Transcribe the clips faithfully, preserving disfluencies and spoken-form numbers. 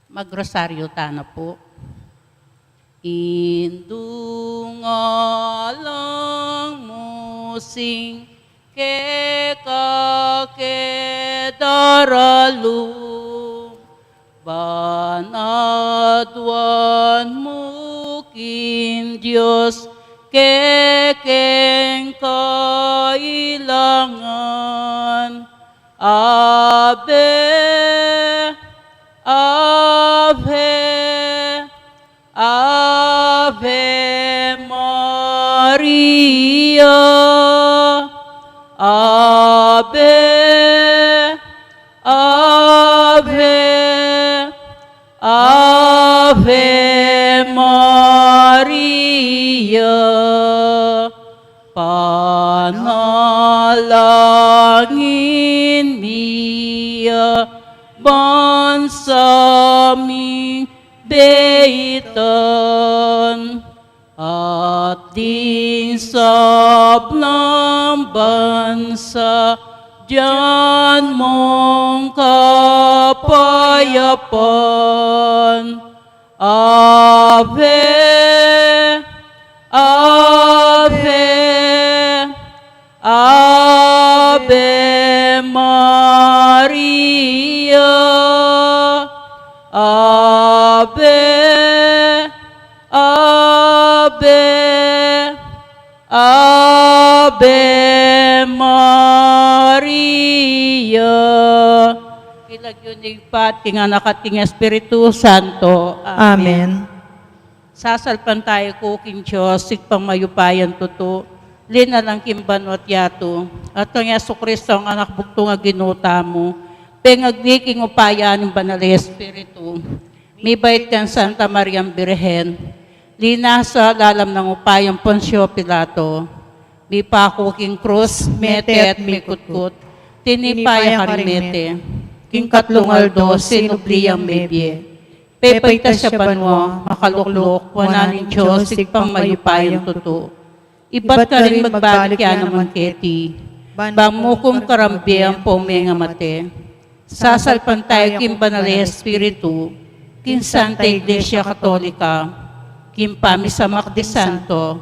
Magrosaryo tana pu. Indu ngalang mu sing keka ke daralu, ban aduan mu king Dios kekeng kailangan. Ave, Ave, Ave Maria. Ave, Ave, Ave Maria. Panalangin mi ya bansa ming beitan, at ding sablang bansa dian mung kapayapan. Ave, Ave, Ave Maria. Ave, Ave, Ave Maria. King lagyu ning Ibpa, king Anak, at king Espiritu Santo. Amen. Amen. Sasalpantaya ku king Dios, Ibpang mayupayang tutu, linalang king banua't yatu, at kang Jesucristo, Anak bugtung a Ginu tamu, pengagli king upaya ning Banal a Espiritu, mibait kang Santa Mariang Birhen, linasa lalam ning upayang Poncio Pilato, mipaku king krus, mete at mikutkut, tinipa ya karing mete, king katlung aldo sinubli yang mebie, pepaitas ya banua, makaluklok wanan ning Dios Ibpang mayupayang tutu. Ibat karin magbalik ya naman keti, ban mukum karing bie ampong mengamate. Sasalpantaya ku king Banal a Espiritu, king Santa Iglesia Katolika, king pamisamak ding santo,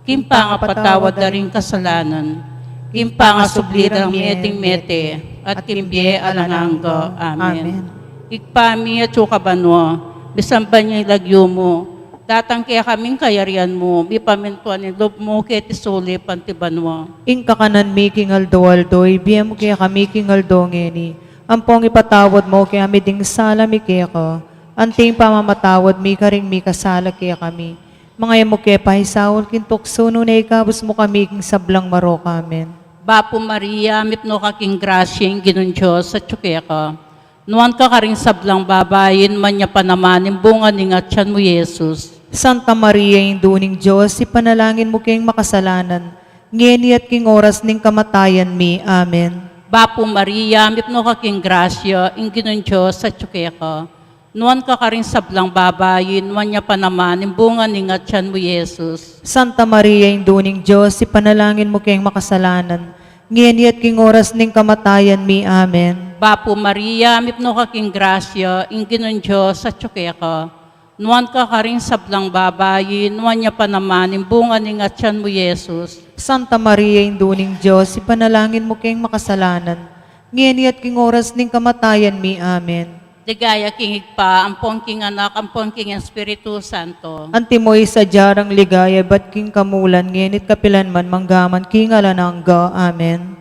king pangapatawad da ring kasalanan, king pangasubli rang mie ding mete, at king bie alang angga. Amen. Amen. Ibpa mi, atsu ka banua, misamban ya ing lagyu mu, datang kekami ing kayarian mu, mipamintuan ing lub mu keti sulip anti banua. Ing kakanan mi king aldo-aldo, ibie mu kekami king aldo ngeni, ampong ipatawad mu kekami ding sala mi keka, anti ing pamamatawad mi karing mikasala kekami. Manga e mu ke paisaul king tuksu, nune ikabus mu kami king sablang marok. Amen. Bapu Maria, mipnu ka king grasya, ing Ginung Dios atyu keka. Nuan ka karing sablang babai, nuan ya pa naman ing bunga ning atian mu, Jesus. Santa Maria, Indu ning Dios, ipanalangin mu keng makasalanan, ngeni at king oras ning kamatayan mi. Amen. Bapu Maria, mipnu ka king grasya, ing Ginung Dios atyu keka. Nuan ka karing sablang babai, nuan ya pa naman ing bunga ning atian mu, Jesus. Santa Maria, Indu ning Dios, ipanalangin mu keng makasalanan, ngeni at king oras ning kamatayan mi. Amen. Bapu Maria, mipnu ka king grasya, ing Ginung Dios atyu keka. Nuan ka karing sablang babai, nuan ya pa naman ing bunga ning atian mu, Jesus. Santa Maria, Indu ning Dios, ipanalangin mu keng makasalanan, ngeni at king oras ning kamatayan mi. Amen. Ligaya king Ibpa, ampong king Anak, ampong king Espiritu Santo. Antimo ing sadya rang ligaya ibat king kamulan, ngeni at kapilan man, manggaman king alang angga. Amen.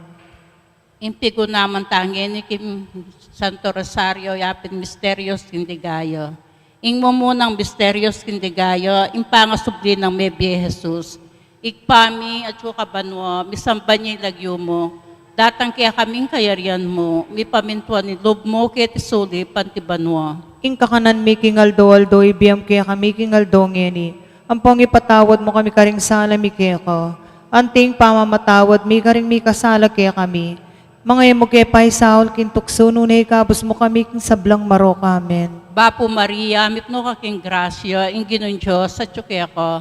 Ing piguna man ta ngeni king Santo Rosario, yapin misterios king ligaya. Ing mumunang misterios king ligaya, ing pangasubli nang mebie Jesus. Ibpa mi, atsu ka banua, misamban ya ing lagyu mu, datang kekami ing kayarian mu, mipamintuan ing lub mu keti sulip anti banua. Ing kakanan mi king aldo-aldo, ibie mu kekami king aldo ngeni, ampong ipatawad mu kami karing sala mi keka, anti ing pamamatawad mi karing mikasala kekami. Manga e mu ke paisaul king tuksu, nune ikabus mu kami king sablang marok. Amen. Bapu Maria, mipnu ka king grasya, ing Ginung Dios atyu keka.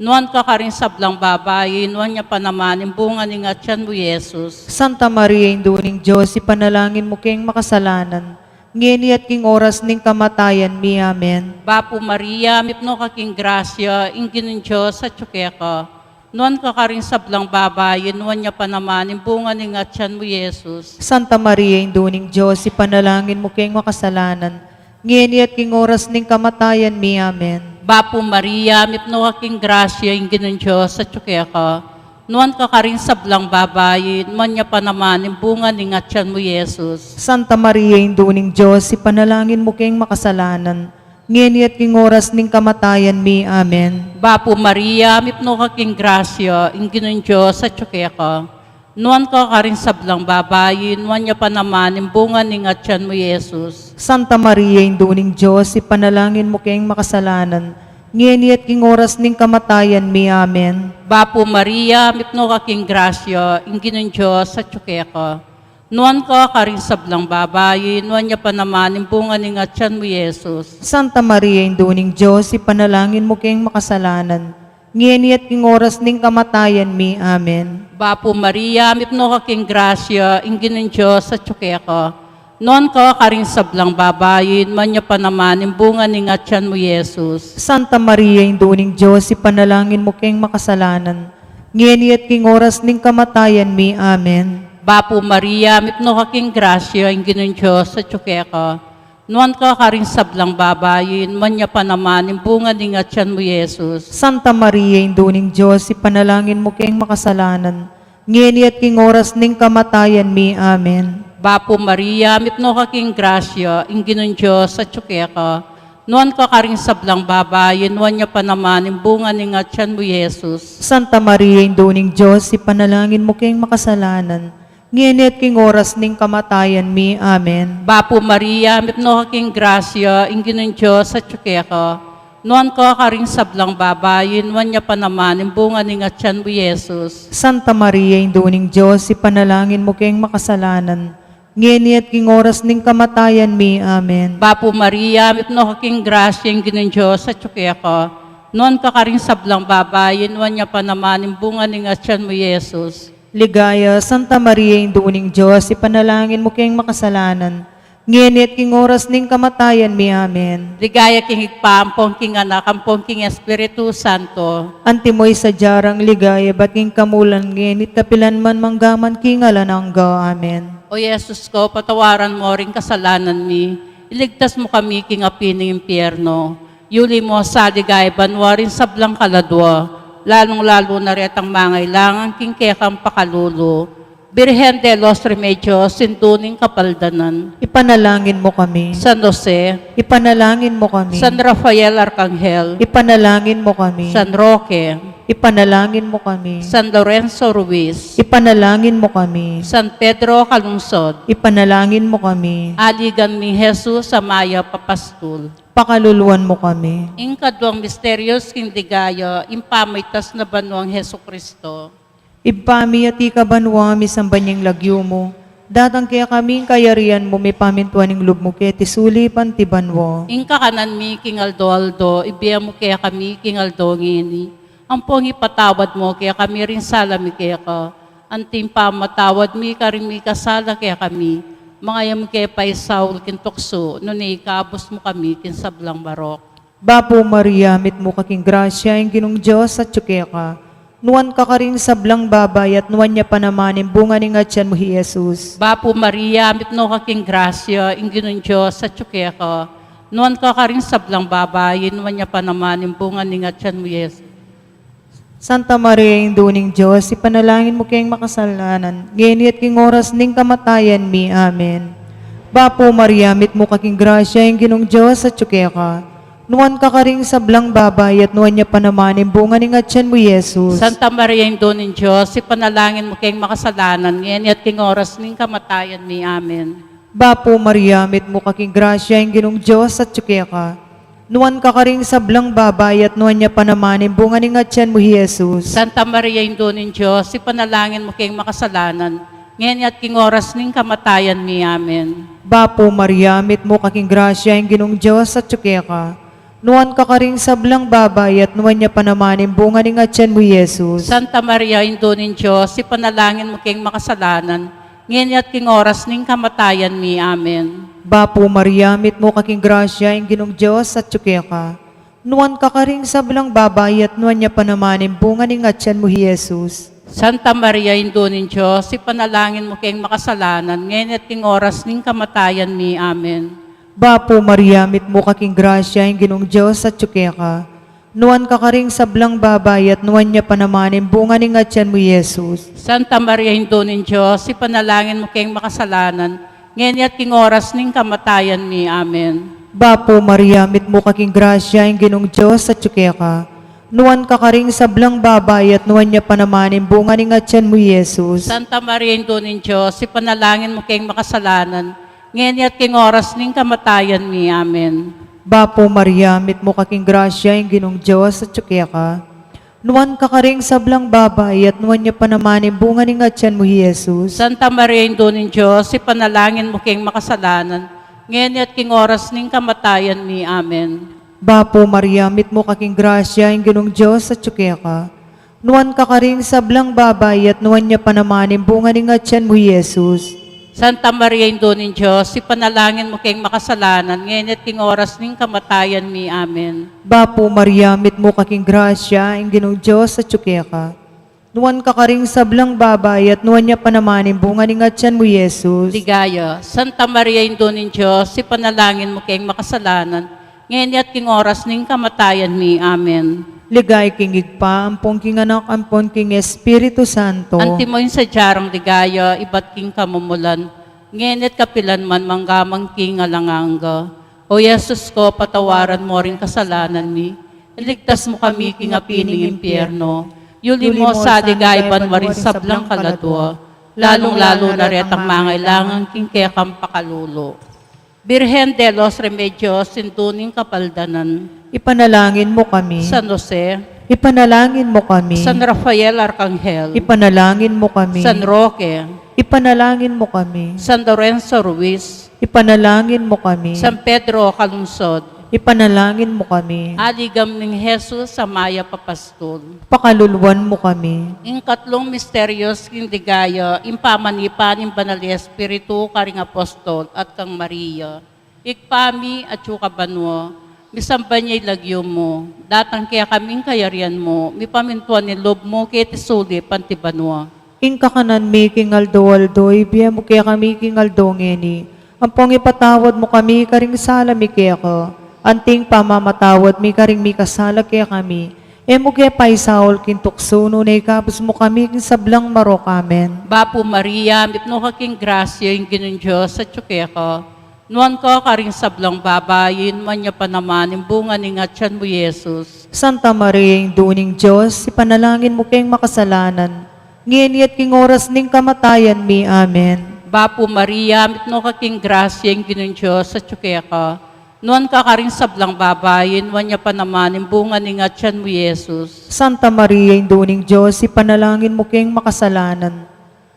Nuan ka karing sablang babai, nuan ya pa naman ing bunga ning atian mu, Jesus. Santa Maria, Indu ning Dios, ipanalangin mu keng makasalanan, ngeni at king oras ning kamatayan mi. Amen. Bapu Maria, mipnu ka king grasya, ing Ginung Dios atyu keka. Nuan ka karing sablang babai, nuan ya pa naman ing bunga ning atyan mu, Jesus. Santa Maria, Indu ning Dios, ipanalangin mu keng makasalanan, ngeni at king oras ning kamatayan mi. Amen. Bapu Maria, mipnu ka king grasya, ing Ginung Dios atyu keka. Nuan ka karing sablang babai, nuan ya pa naman ing bunga ning atyan mu, Jesus. Santa Maria, Indu ning Dios, ipanalangin mu keng makasalanan, ngeni at king oras ning kamatayan mi. Amen. Bapu Maria, mipnu ka king grasya, ing Ginung Dios atyu keka. Nuan ka karing sablang babai, nuan ya pa naman ing bunga ning atyan mu, Jesus. Santa Maria, Indu ning Dios, ipanalangin mu keng makasalanan, ngeni at king oras ning kamatayan mi. Amen. Bapu Maria, mipnu ka king grasya, ing Ginung Dios atyu keka. Nuan ka karing sablang babai, nuan ya pa naman ing bunga ning atyan mu, Jesus. Santa Maria, Indu ning Dios, ipanalangin mu keng makasalanan, ngeni at king oras ning kamatayan mi. Amen. Bapu Maria, mipnu ka king grasya, ing Ginung Dios atyu keka. Nuan ka karing sablang babai, nuan ya pa naman ing bunga ning atyan mu, Jesus. Santa Maria, Indu ning Dios, ipanalangin mu keng makasalanan, ngeni at king oras ning kamatayan mi. Amen. Bapu Maria, mipnu ka king grasya, ing Ginung Dios atyu keka. Nuan ka karing sablang babai, nuan ya pa naman ing bunga ning atyan mu, Jesus. Santa Maria, Indu ning Dios, ipanalangin mu keng makasalanan, ngeni at king oras ning kamatayan mi. Amen. Bapu Maria, mipnu ka king grasya, ing Ginung Dios atyu keka. Nuan ka karing sablang babai, nuan ya pa naman ing bunga ning atyan mu, Jesus. Santa Maria, Indu ning Dios, ipanalangin mu keng makasalanan, ngeni at king oras ning kamatayan mi. Amen. Bapu Maria, mipnu ka king grasya, ing Ginung Dios atyu keka. Nuan ka karing sablang babai, nuan ya pa naman ing bunga ning atyan mu, Jesus. Santa Maria, Indu ning Dios, ipanalangin mu keng makasalanan, ngeni at king oras ning kamatayan mi. Amen. Bapu Maria, mipnu ka king grasya, ing Ginung Dios atyu keka. Nuan ka karing sablang babai, nuan ya pa naman ing bunga ning atyan mu, Jesus. Ligaya, Santa Maria, Indu ning Dios, ipanalangin mu keng makasalanan, ngeni at king oras ning kamatayan mi. Amen. Ligaya king Ibpa, ampon king Anak, ampon king Espiritu Santo. Antimo ing sadya rang ligaya, ibat king kamulan, ngeni at kapilan man, mangga man king alang angga. Amen. O Jesus ko, patawaran mu ring kasalanan mi, iligtas mu kami king api ning impyerno, yuli mu sa ligaya ing banua ring sablang kaladua, lalung-lalu na retang mangailangan king kekang pakalulu. Birhen de los Remedios, Indu ning Kapaldanan. Ipanalangin mu kami. San Jose. Ipanalangin mu kami. San Rafael Arkanghel. Ipanalangin mu kami. San Roque. Ipanalangin mu kami. San Lorenzo Ruiz. Ipanalangin mu kami. San Pedro Calungsod. Ipanalangin mu kami. Aligan ming Jesus a mayap a pastul. Pakaluluan mu kami. Ing kaduang misteryos king ligaya, ing pamaitas na banuang Jesucristo. Ibpa mi, atiu ka banua, misamban ya ing lagyu mu, datang kekami ing kayarian mu, mipamintuan ing lub mu keti sulip anti banua. Ing kakanan mi king aldo-aldo, ibie mu kekami king aldo ngeni, ampon ipatawad mu kekami ring sala mi keka, anti ing pamamatawad mi karing mikasala kekami, manga e mu ke paisaul king tuksu, nune ikabus mu kami king sablang marok. Bapu Maria, mitmu ka king grasya, ing Ginung Dios atyu keka. Nuan ka karing sablang babai, at nuan ya pa naman ing bunga ning atyan mu, i Jesus. Bapu Maria, mitmu ka king grasya, ing Ginung Dios atyu keka. Nuan ka karing sablang babai, nuan ya pa naman ing bunga ning atyan mu, i Jesus. Santa Maria, Indu ning Dios, ipanalangin mu keng makasalanan, ngeni at king oras ning kamatayan mi. Amen. Bapu Maria, mitmu ka king grasya, ing Ginung Dios atyu keka. Nuan ka karing sablang babai, at nuan ya pa naman ing bunga ning atyan mu, i Jesus. Santa Maria, Indu ning Dios, ipanalangin mu keng makasalanan, ngeni at king oras ning kamatayan mi. Amen. Bapu Maria, mitmu ka king grasya, ing Ginung Dios atyu keka. Nuan ka karing sablang babai, at nuan ya pa naman ing bunga ning atyan mu, i Jesus. Santa Maria, Indu ning Dios, ipanalangin mu keng makasalanan, ngeni at king oras ning kamatayan mi. Amen. Bapu Maria, mitmu ka king grasya, ing Ginung Dios atyu keka. Nuan ka karing sablang babai, at nuan ya pa naman ing bunga ning atyan mu, i Jesus. Santa Maria, Indu ning Dios, ipanalangin mu keng makasalanan, ngeni at king oras ning kamatayan mi. Amen. Bapu Maria, mitmu ka king grasya, ing Ginung Dios atyu keka. Nuan ka karing sablang babai at nuan ya pa naman ing bunga ning atyan mu, i Jesus. Santa Maria, Indu ning Dios, ipanalangin mu keng makasalanan, ngeni at king oras ning kamatayan mi. Amen. Bapu Maria, mitmu ka king grasya, ing Ginung Dios atyu keka. Nuan ka karing sablang babai at nuan ya pa naman ing bunga ning atyan mu, i Jesus. Santa Maria, Indu ning Dios, ipanalangin mu keng makasalanan, ngeni at king oras ning kamatayan mi. Amen. Bapu Maria, mitmu ka king grasya, ing Ginung Dios atyu keka. Nuan ka karing sablang babai at nuan ya pa naman ing bunga ning atyan mu, i Jesus. Santa Maria, Indu ning Dios, ipanalangin mu keng makasalanan, ngeni at king oras ning kamatayan mi. Amen. Bapu Maria, mitmu ka king grasya, ing Ginung Dios atyu keka. Nuan ka karing sablang babai at nuan ya pa naman ing bunga ning atyan mu, i Jesus. Santa Maria, Indu ning Dios, ipanalangin mu keng makasalanan, ngeni at king oras ning kamatayan mi. Amen. Bapu Maria, mitmu ka king grasya, ing Ginung Dios atyu keka. Nuan ka karing sablang babai at nuan ya pa naman ing bunga ning atyan mu, i Jesus. Santa Maria, Indu ning Dios, ipanalangin mu keng makasalanan, ngeni at king oras ning kamatayan mi. Amen. Bapu Maria, mitmu ka king grasya, ing Ginung Dios atyu keka. Nuan ka karing sablang babai at nuan ya pa naman ing bunga ning atyan mu, i Jesus. Ligaya. Santa Maria, Indu ning Dios, ipanalangin mu keng makasalanan, ngeni at king oras ning kamatayan mi. Amen. Ligaya king Ibpa, ampon king Anak, ampon king Espiritu Santo. Antimo ing sadya rang ligaya ibat king kamumulan, ngeni at kapilan man, mangga man king alang angga. O Jesus ko, patawaran mu ring kasalanan mi, iligtas mu kami king api ning impyerno, yuli mu sa ligaya banua ring sablang kaladua, lalung-lalu na retang mangailangan king kekang pakalulu. Birhen de los Remedios, Indu ning Kapaldanan. Ipanalangin mu kami. San Jose. Ipanalangin mu kami. San Rafael Arkanghel. Ipanalangin mu kami. San Roque. Ipanalangin mu kami. San Lorenzo Ruiz. Ipanalangin mu kami. San Pedro Calungsod. Ipanalangin mu kami. Aligam ning Jesus a mayap a pastul. Pakaluluan mu kami. Ing katlung misteryos king ligaya, ing pamanipa ning Banal a Espiritu karing apostol at kang Maria. Ibpa mi, atsu ka banua, misamban ya ing lagyu mu, datang kekami ing kayarian mu, mipamintuan ing lub mu keti sulip anti banua. Ing kakanan mi king aldo-aldo, ibie mu kekami king aldo ngeni, ampon ipatawad mu kami karing sala mi keka, anti ing pamamatawad mi karing mikasala kekami, e mu ke paisaul king tuksu, nune ikabus mu kami king sablang marok. Amen. Bapu Maria, mipnu ka king grasya, ing Ginung Dios atsu keka. Nuan ka karing sablang babai, nuan ya pa naman ing bunga ning atyan mu, i Jesus. Santa Maria, Indu ning Dios, ipanalangin mu keng makasalanan, ngeni at king oras ning kamatayan mi. Amen. Bapu Maria, mipnu ka king grasya, ing Ginung Dios atsu keka. Nuan ka karing sablang babai, nuan ya pa naman ing bunga ning atyan mu, i Jesus. Santa Maria, Indu ning Dios, ipanalangin mu keng makasalanan,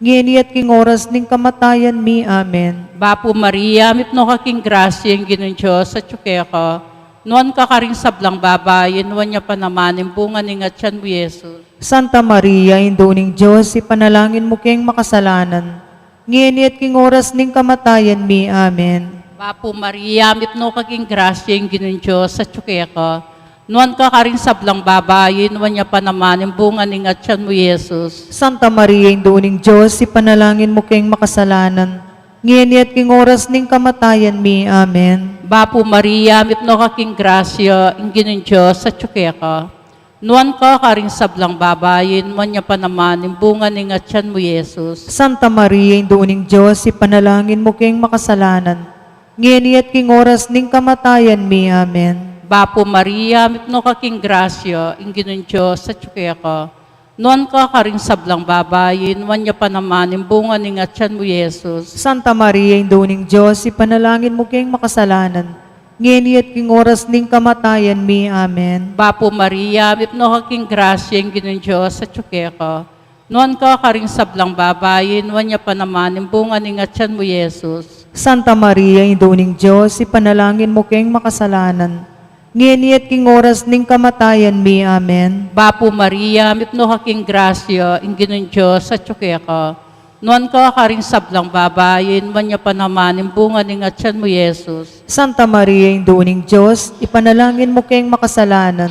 ngeni at king oras ning kamatayan mi. Amen. Bapu Maria, mipnu ka king grasya, ing Ginung Dios atsu keka. Nuan ka karing sablang babai, nuan ya pa naman ing bunga ning atyan mu, i Jesus. Santa Maria, Indu ning Dios, ipanalangin mu keng makasalanan, ngeni at king oras ning kamatayan mi. Amen. Bapu Maria, mipnu ka king grasya, ing Ginung Dios atsu keka. Nuan ka karing sablang babai, nuan ya pa naman ing bunga ning atyan mu, i Jesus. Santa Maria, Indu ning Dios, ipanalangin mu keng makasalanan, ngeni at king oras ning kamatayan mi. Amen. Bapu Maria, mipnu ka king grasya, ing Ginung Dios atsu keka. Nuan ka karing sablang babai, nuan ya pa naman ing bunga ning atyan mu, i Jesus. Santa Maria, Indu ning Dios, ipanalangin mu keng makasalanan, ngeni at king oras ning kamatayan mi. Amen. Bapu Maria, mipnu ka king grasya, ing Ginung Dios atsu keka. Nuan ka karing sablang babai, nuan ya pa naman ing bunga ning atyan mu, i Jesus. Santa Maria, Indu ning Dios, ipanalangin mu keng makasalanan, ngeni at king oras ning kamatayan mi. Amen. Bapu Maria, mipnu ka king grasya, ing Ginung Dios atsu keka. Nuan ka karing sablang babai, nuan ya pa naman ing bunga ning atyan mu, i Jesus. Santa Maria, Indu ning Dios, ipanalangin mu keng makasalanan, ngeni at king oras ning kamatayan mi. Amen. Bapu Maria, mipnu ka king grasya, ing Ginung Dios atsu keka. Nuan ka karing sablang babai, nuan ya pa naman ing bunga ning atian mu, Jesus. Santa Maria, Indu ning Dios, ipanalangin mu keng makasalanan,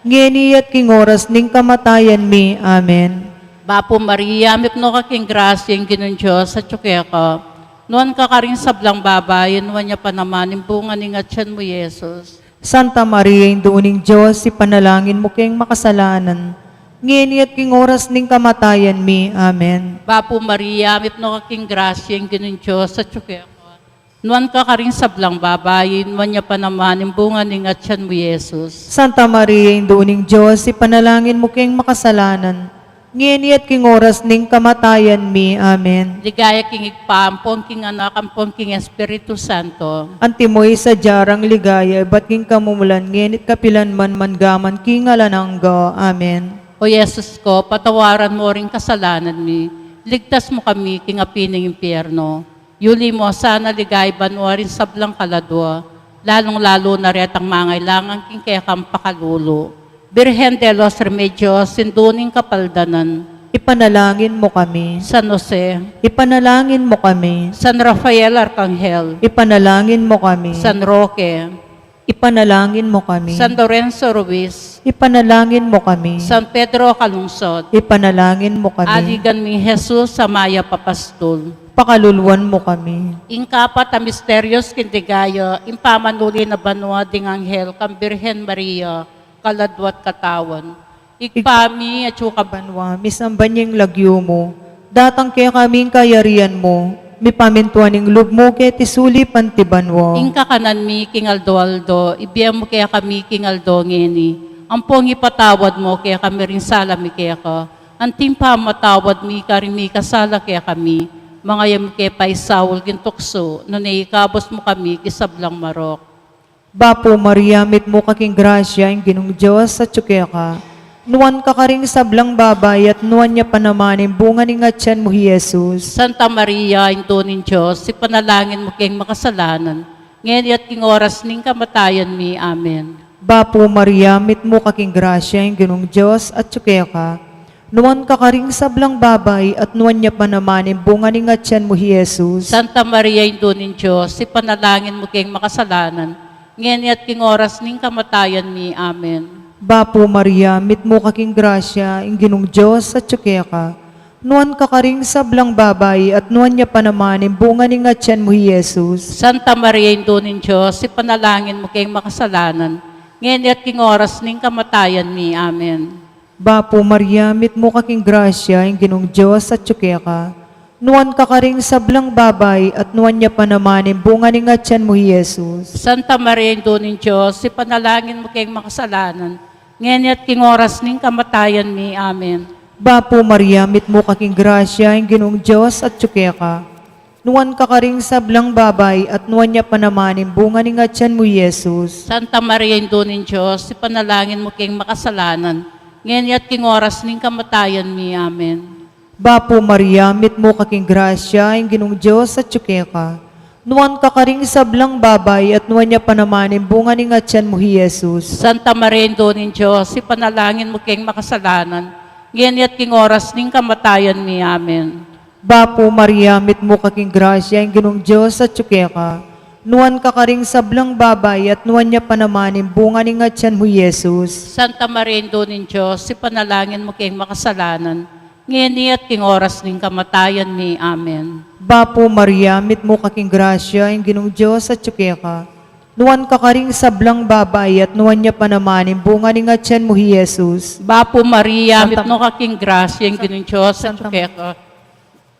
ngeni at king oras ning kamatayan mi. Amen. Bapu Maria, mipnu ka king grasya, ing Ginung Dios atyu keka. Nuan ka karing sablang babai, nuan ya pa naman ing bunga ning atian mu, Jesus. Santa Maria, Indu ning Dios, ipanalangin mu keng makasalanan, ngeni at king oras ning kamatayan mi. Amen. Bapu Maria, mipnu ka king grasya, ing Ginung Dios atyu keka. Nuan ka karing sablang babai, nuan ya pa naman ing bunga ning atian mu, Jesus. Santa Maria, Indu ning Dios, ipanalangin mu keng makasalanan, ngeni at king oras ning kamatayan mi. Amen. Ligaya king Ibpa, ampon king Anak, ampon king Espiritu Santo. Antimo ing sadya rang ligaya, ibat king kamumulan, ngeni at kapilan man, mangga man king alang angga. Amen. O Jesus ko, patawaran mu ring kasalanan mi, ligtas mu kami king api ning impyerno. Yuli mu sana ligaya banua ring sablang kaladua, lalung-lalu na retang mangailangan king kekang pakalulu. Birhen de los Remedios, Indu ning Kapaldanan. Ipanalangin mu kami. San Jose. Ipanalangin mu kami. San Rafael Arkanghel. Ipanalangin mu kami. San Roque. Ipanalangin mu kami. San Lorenzo Ruiz. Ipanalangin mu kami. San Pedro Calungsod. Ipanalangin mu kami. Aligan ming Jesus a mayap a pastul. Pakaluluan mu kami. Ing kapat a misterios king ligaya, ing pamanuli na banua ding anghel kang Birhen Maria, kaladua't katawan. Ibpa mi, atsu ka banua, misamban ya ing lagyu mu, datang kekami ing kayarian mu, mipamintuan ing lub mu keti sulip anti banua. Ing kakanan mi king aldo-aldo, ibie mu kekami king aldo ngeni, ampon ipatawad mu kekami ring sala mi keka, anti ing pamamatawad mi karing mikasala kekami, manga e mu ke paisaul king tuksu, nune ikabus mu kami king sablang marok. Bapu Maria, mitmu ka king grasya, ing Ginung Dios atyu keka. Nuan ka karing sablang babai, at nuan ya pa naman ing bunga ning atian mu, i Jesus. Santa Maria, Indu ning Dios, ipanalangin mu keng makasalanan, ngeni at king oras ning kamatayan mi. Amen. Bapu Maria, mitmu ka king grasya, ing Ginung Dios atyu keka. Nuan ka karing sablang babai, at nuan ya pa naman ing bunga ning atian mu, i Jesus. Santa Maria, Indu ning Dios, ipanalangin mu keng makasalanan, ngeni at king oras ning kamatayan mi. Amen. Bapu Maria, mitmu ka king grasya, ing Ginung Dios atyu keka. Nuan ka karing sablang babai, at nuan ya pa naman ing bunga ning atian mu, i Jesus. Santa Maria, Indu ning Dios, ipanalangin mu keng makasalanan, ngeni at king oras ning kamatayan mi. Amen. Bapu Maria, mitmu ka king grasya, ing Ginung Dios atyu keka. Nuan ka karing sablang babai, at nuan ya pa naman ing bunga ning atian mu, i Jesus. Santa Maria, Indu ning Dios, ipanalangin mu keng makasalanan, ngeni at king oras ning kamatayan mi. Amen. Bapu Maria, mitmu ka king grasya, ing Ginung Dios atyu keka. Nuan ka karing sablang babai, at nuan ya pa naman ing bunga ning atian mu, i Jesus. Santa Maria, Indu ning Dios, ipanalangin mu keng makasalanan, ngeni at king oras ning kamatayan mi. Amen. Bapu Maria, mitmu ka king grasya, ing Ginung Dios atyu keka. Nuan ka karing sablang babai, at nuan ya pa naman ing bunga ning atian mu, i Jesus. Santa Maria, Indu ning Dios, ipanalangin mu keng makasalanan, ngeni at king oras ning kamatayan mi. Amen. Bapu Maria, mitmu ka king grasya, ing Ginung Dios atyu keka. Nuan ka karing sablang babai, at nuan ya pa naman ing bunga ning atian mu, i Jesus. Santa Maria, Indu ning Dios, ipanalangin mu keng makasalanan, ngeni at king oras ning kamatayan mi. Amen. Bapu Maria, mitmu ka king grasya, ing Ginung Dios atyu keka. Nuan ka karing sablang babai, at nuan ya pa naman ing bunga ning atian mu, i Jesus. Bapu Maria, Santa mitmu ka king grasya, ing Ginung Dios atyu keka.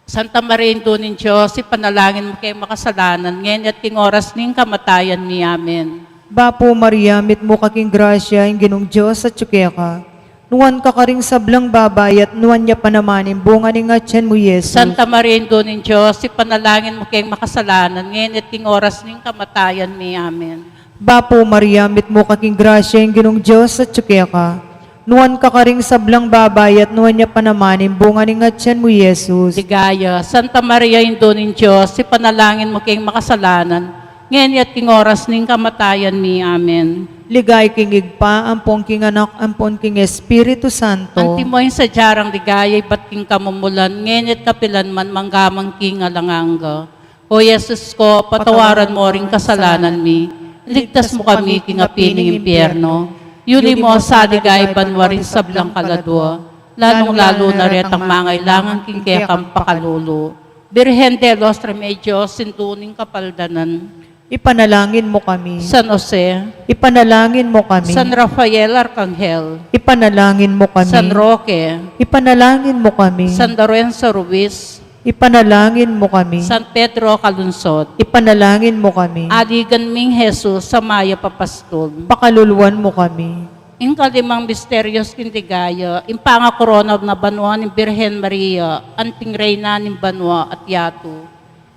Santa Maria, Indu ning Dios, ipanalangin mu keng makasalanan, ngeni at king oras ning kamatayan mi. Amen. Bapu Maria, mitmu ka king grasya, ing Ginung Dios atyu keka. Nuan ka karing sablang babai, at nuan ya pa naman ing bunga ning atian mu, i Jesus. Santa Maria, Indu ning Dios, ipanalangin mu keng makasalanan, ngeni at king oras ning kamatayan mi. Amen. Bapu Maria, mitmu ka king grasya, ing Ginung Dios atyu keka. Nuan ka karing sablang babai, at nuan ya pa naman ing bunga ning atian mu, i Jesus. Ligaya, Santa Maria, Indu ning Dios, ipanalangin mu keng makasalanan, Ngeni at king oras ning kamatayan mi. Amen. Ligaya king Ibpa, ampon king Anak, ampon king Espiritu Santo. Antimo ing sadya rang ligaya ibat king kamumulan, ngeni at kapilan man, mangga man king alang angga. O Jesus ko, patawaran mo ring kasalanan mi, iligtas mo kami king api ning impyerno, yuli mo sa ligaya banua ring sablang kaladua, lalung-lalu na retang mangailangan king kekang pakalulu. Birhen de los Remedios, Indu ning Kapaldanan. Ipanalangin mo kami. San Jose. Ipanalangin mo kami. San Rafael Arcangel. Ipanalangin mo kami. San Roque. Ipanalangin mo kami. San Lorenzo Ruiz. Ipanalangin mo kami. San Pedro Calungsod. Ipanalangin mo kami. Aligan ming Jesus a mayap a pastul. Pakaluluan mo kami. Ing kalimang misteryos king ligaya, ing pangakorona na banua ning Birhen Maria, anting Reyna ning banua at yatu.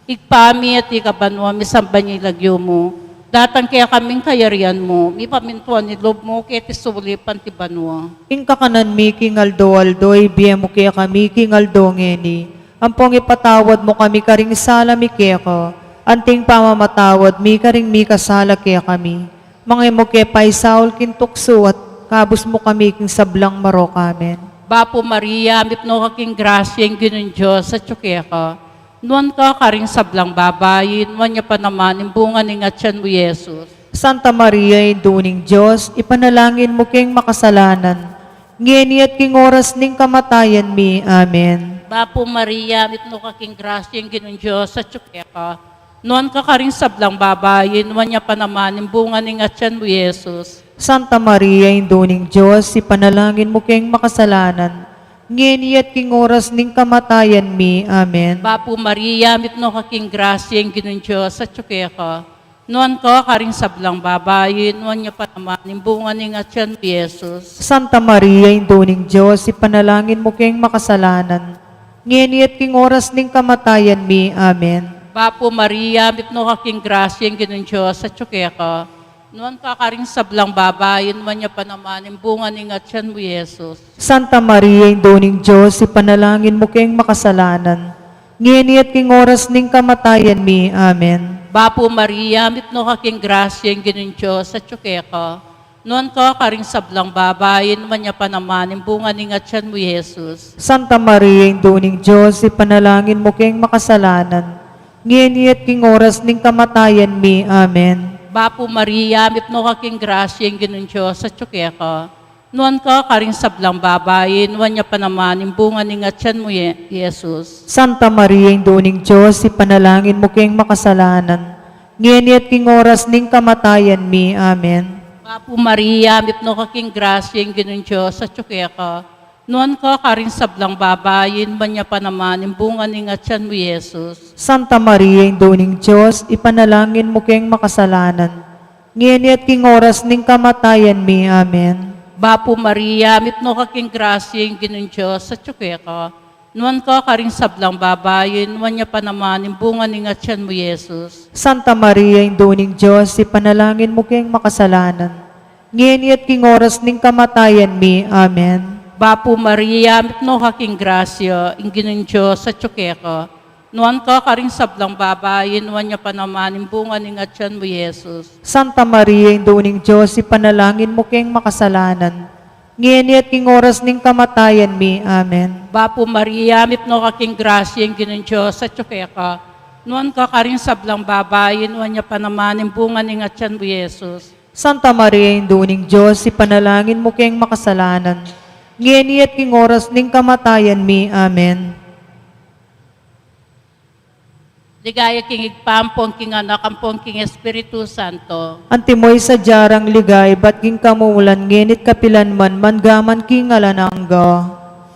Ibpa mi atiu ka banua, misamban ya ing lagyu mu. Datang kekami ing kayarian mu, mipamintuan ing lub mu keti sulip anti banua. Ing kakanan mi king aldo-aldo, ibie mu kekami king aldo ngeni. Ampon ipatawad mu kami karing sala mi keka, anting pamamatawad mi karing mikasala kekami. Manga e mu ke paisaul king tuksu, at ikabus mu kami king sablang marok. Amen. Bapu Maria, mipnu ka king grasya, ing Ginung Dios atyu keka. Nuan ka karing sablang babai, nuan ya pa naman ing bunga ning atian mu, Jesus. Santa Maria, Indu ning Dios, ipanalangin mu keng makasalanan, ngeni at king oras ning kamatayan mi. Amen. Bapu Maria, mipnu ka king grasya, ing Ginung Dios atyu keka. Nuan ka karing sablang babai, nuan ya pa naman ing bunga ning atian mu, Jesus. Santa Maria, Indu ning Dios, ipanalangin mu keng makasalanan, ngeni at king oras ning kamatayan mi. Amen. Bapu Maria, mipnu ka king grasya, ing Ginung Dios atyu keka. Nuan ka karing sablang babai, nuan ya pa naman ing bunga ning atian mu, Jesus. Santa Maria, Indu ning Dios, ipanalangin mu keng makasalanan, ngeni at king oras ning kamatayan mi. Amen. Bapu Maria, mipnu ka king grasya, ing Ginung Dios atyu keka. Nuan ka karing sablang babai, nuan ya pa naman ing bunga ning atian mu, Jesus. Santa Maria, Indu ning Dios, ipanalangin mu keng makasalanan, ngeni at king oras ning kamatayan mi. Amen. Bapu Maria, mipnu ka king grasya, ing Ginung Dios atyu keka. Nuan ka karing sablang babai, nuan ya pa naman ing bunga ning atian mu, Jesus. Santa Maria, Indu ning Dios, ipanalangin mu keng makasalanan, ngeni at king oras ning kamatayan mi. Amen. Bapu Maria, mipnu ka king grasya, ing Ginung Dios atyu keka. Nuan ka karing sablang babai, nuan ya pa naman ing bunga ning atian mu, Ye-, Jesus. Santa Maria, Indu ning Dios, ipanalangin mu keng makasalanan, ngeni at king oras ning kamatayan mi. Amen. Bapu Maria, mipnu ka king grasya, ing Ginung Dios atyu keka. Nuan ka karing sablang babai, nuan ya pa naman ing bunga ning atian mu, Jesus. Santa Maria, Indu ning Dios, ipanalangin mu keng makasalanan, ngeni at king oras ning kamatayan mi. Amen. Bapu Maria, mipnu ka king grasya, ing Ginung Dios atyu keka. Nuan ka karing sablang babai, nuan ya pa naman ing bunga ning atian mu, Jesus. Santa Maria, Indu ning Dios, ipanalangin mu keng makasalanan, ngeni at king oras ning kamatayan mi. Amen. Bapu Maria, mipnu ka king grasya, ing Ginung Dios atyu keka. Nuan ka karing sablang babai, nuan ya pa naman ing bunga ning atian mu, Jesus. Santa Maria, Indu ning Dios, ipanalangin mu keng makasalanan, ngeni at king oras ning kamatayan mi. Amen. Bapu Maria, mipnu ka king grasya, ing Ginung Dios atyu keka. Nuan ka karing sablang babai, nuan ya pa naman ing bunga ning atian mu, Jesus. Santa Maria, Indu ning Dios, ipanalangin mu keng makasalanan, ngeni at king oras ning kamatayan mi. Amen. Ligaya king Ibpa, ampon king Anak, ampon king Espiritu Santo. Antimo ing sadya rang ligaya ibat king kamumulan, ngeni at kapilan man, mangga man king alang angga.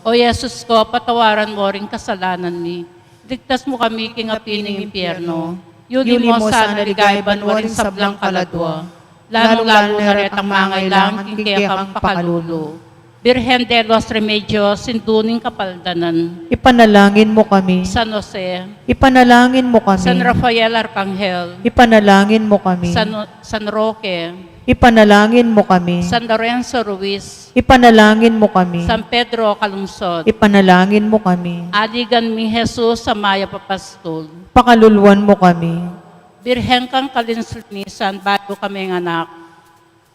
O Jesus ko, patawaran mo ring kasalanan mi, iligtas mu kami king api ning impyerno, yuli mu sana ligaya banua ring sablang kaladua, lalung-lalu na retang mangailangan king kekang pakalulu. Birhen de los Remedios, Indu ning Kapaldanan. Ipanalangin mu kami. San Jose. Ipanalangin mu kami. San Rafael Arcangel. Ipanalangin mu kami. San, San Roque. Ipanalangin mu kami. San Lorenzo Ruiz. Ipanalangin mu kami. San Pedro Calungsod. Ipanalangin mu kami. Aligan ming Jesus a mayap a pastul. Pakaluluan mu kami. Birhen kang kalinis-linisan, bayu ka menganak.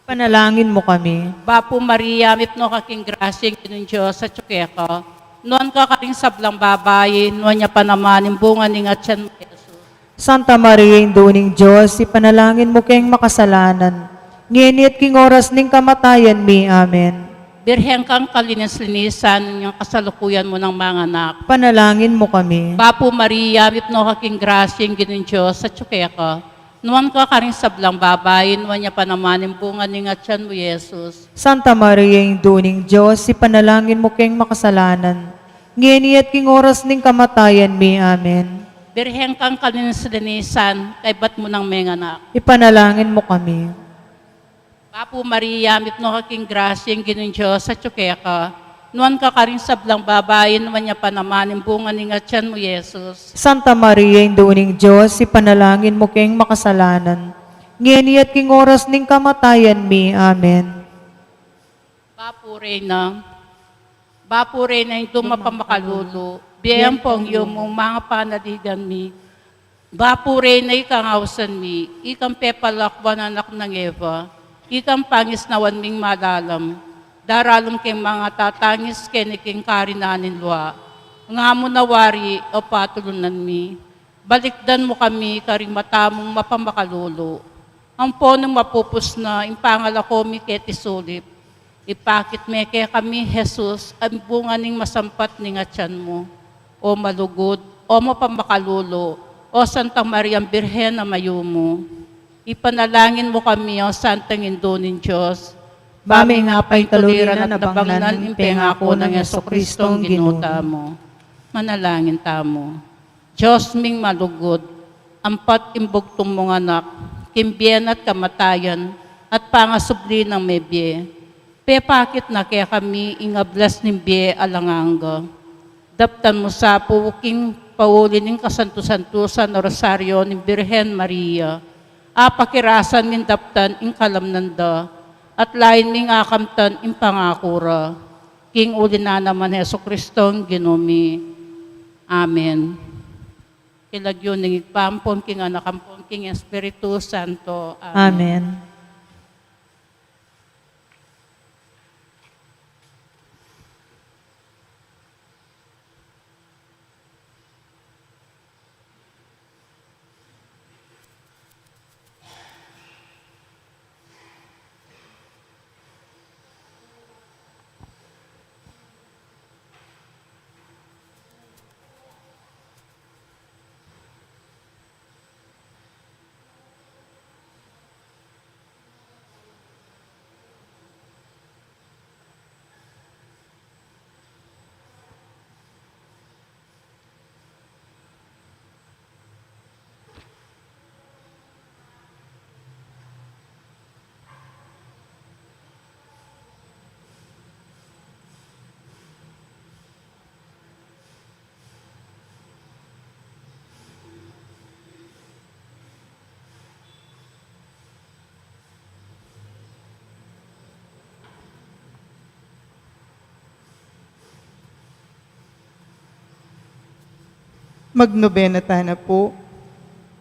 Panalangin mu kami. Bapu Maria, mipnu ka king grasya, ing Ginung Dios atyu keka. Nuan ka karing sablang babai, nuan ya pa naman ing bunga ning atyan mu, Jesus. Santa Maria, Indu ning Dios, ipanalangin mu keng makasalanan, ngeni at king oras ning kamatayan mi. Amen. Birhen kang kalinis-linisan, inyang kasalukuyan mu nang manganak. Panalangin mu kami. Bapu Maria, mipnu ka king grasya, ing Ginung Dios atyu keka. Nuan ka karing sablang babai, nuan ya pa naman ing bunga ning atyan mu, Jesus. Santa Maria, Indu ning Dios, ipanalangin mu keng makasalanan, ngeni at king oras ning kamatayan mi. Amen. Birhen kang kalinis-linisan, kaybat mu nang menganak. Ipanalangin mu kami. Bapu Maria, mipnu ka king grasya, ing Ginung Dios atyu keka. Nuan ka karing sablang babai, nuan ya pa naman ing bunga ning atyan mu, Jesus. Santa Maria, Indu ning Dios, ipanalangin mu keng makasalanan, ngeni at king oras ning kamatayan mi. Amen. Bapu Reyna, Bapu Reyna, Indu mapamakalulu, bie ampong yumu, manga panaligan mi. Bapu Reyna, ikang ausan mi, ikang pepalakwan anak nang Eva, ikang pangisnawan ming malalam, daralan keng mangatatangis keni king karinan ning lua. Nga mu na wari, o patulunan mi, balikdan mu kami karing mata mung mapamakalulu. Ampon nung mapupus na ing pangalako mi keti sulip, ipakit me kekami, Jesus, ing bunga ning masampat ning atyan mu. O malugud, o mapamakalulu, o Santa Mariang Birhen a mayumu, ipanalangin mu kami, o Santang Indu ning Dios, ba ming apaintuliran at nabangnan ing pengaku nang Jesucristong Ginu tamu. Manalangin tamu. Dios ming malugud, ampat ing bugtung mung Anak, king bie na at kamatayan, at pangasubli nang mebie, pepakit na kekami ing ablas ning bie alang angga. Daptan mu sa pu king pauli ning kasantu-santusan a Rosario ning Birhen Maria, apakirasan ming daptan ing kalamnan da, at lain ming akamtan ing pangaku ra. King uli na naman Jesucristong Ginu mi. Amen. King lagyu ning Ibpa, ampon king Anak, ampon king Espiritu Santo. Amen. Amen. Magnobena tana pu.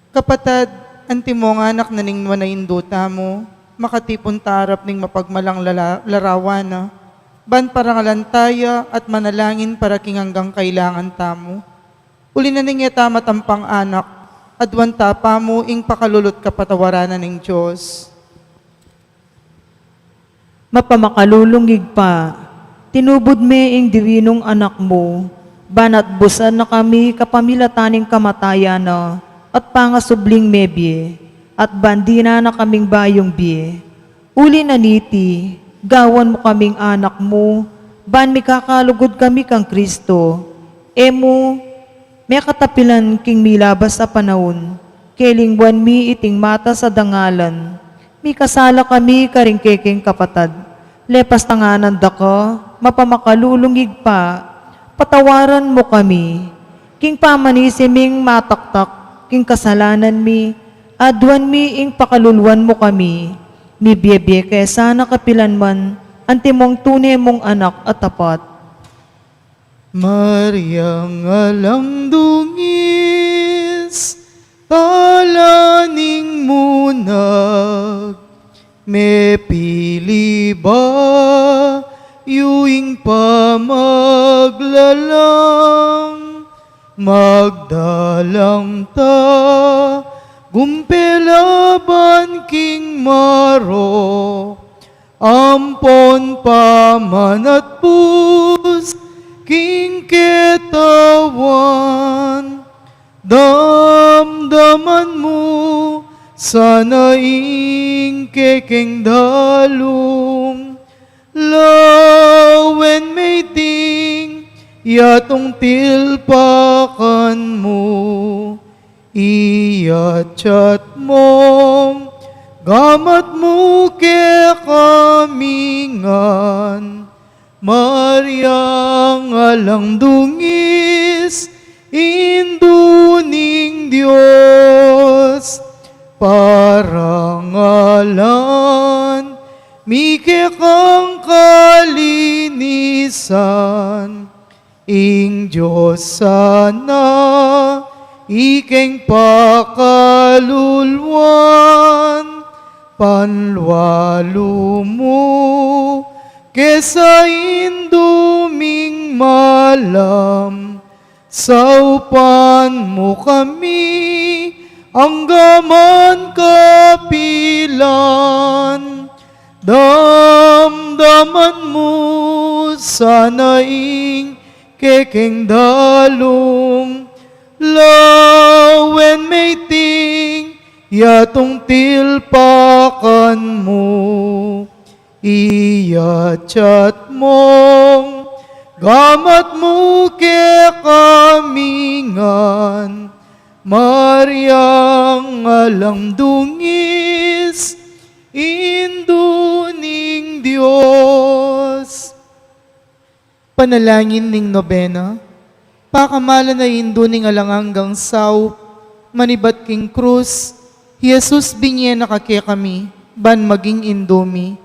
Kapatad, antimong anak na ning nuan a Indu tamu, makatipun ta arap ning mapagmalang lala-, larawan na, ban parangalan ta ya at manalangin para king anggang kailangan tamu. Uli na ning e ta matampang anak, aduan ta pamu ing pakalulu't kapatawaran na ning Dios. Mapamakalulung Ibpa, tinubud me ing diwinung Anak mu, ban atbusan na kami kapamilatan ning kamatayan na at pangasubling mebie, at ban dinan na kaming bayung bie. Uli na niti, gawan mu kaming anak mu, ban mikakalugud kami kang Kristo. E mu mekatapilan king milabas a panaun, kelingwan mi iting matas a dangalan. Mikasala kami karing kekeng kapatad. Lepas tanganan da ka, mapamakalulung Ibpa, patawaran mu kami. King pamanisi ming mataktak king kasalanan mi, aduan mi ing pakaluluan mu kami. Mibie-bie ke sana kapilan man, antimong tune mung Anak a tapat. Mariang alang dungis, Tala ning munag, mepili bayu ing pamaglalang, magdalang ta, gumpela ban king marok, ampon pamanatpus king ketawan. Damdaman mu sana ing kekeng dalung, lawen me iting yatung tilpakan mu, iyatyat mung gamat mu kekami ngan. Mariang alang dungis, Indu ning Dios, parangalan mi kekang kalinisan, ing Dios sana ikeng pakaluluan, panlualu mu ke sa Indu ming malam, saupan mu kami angga man kapilan. Damdaman mu sana ing kekeng dalung, lawen me iting yatung tilpakan mu, iyatyat mung gamat mu kekami ngan. Mariang alang dungis, Indu ning Dios. Panalangin ning Nobena. Pakamalan a Indu ning alang anggang saup, manibat king krus, i Jesus binye na ka kekami, ban maging Indu mi.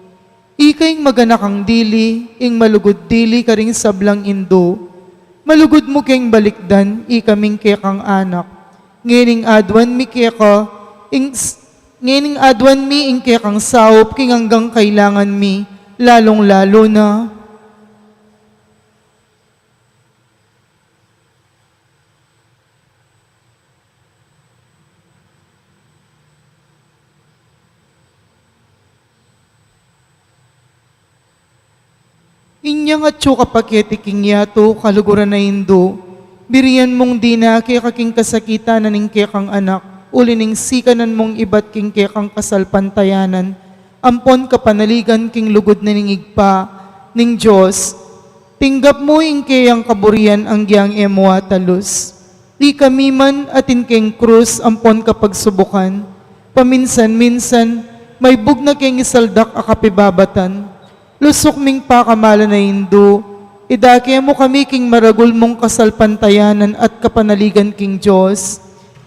Ika ing maganakang dili, ing malugud dili karing sablang indu. Malugud mu keng balikdan, ikaming kekang anak. Ngening aduan mi keka, ing s-, ngening aduan mi ing kekang saup, king anggang kailangan mi, lalung-lalu na. Inyang atyu ka pa keti king yatu, kaluguran a Indu, birian mung dina keka king kasakitan na ning kekang anak, uli ning sikanan mung ibat king kekang kasalpantayanan, ampon kapanaligan king lugud na ning Ibpa, ning Dios, tinggap mu ing keyang kaburian anggyang e mu atalus. Ikami man atin keng krus ampon kapagsubukan, paminsan-minsan, maibug na keng isaldak a kapibabatan. Lusuk ming pakamalan a Indu, idake mu kami king maragul mung kasalpantayanan at kapanaligan king Dios.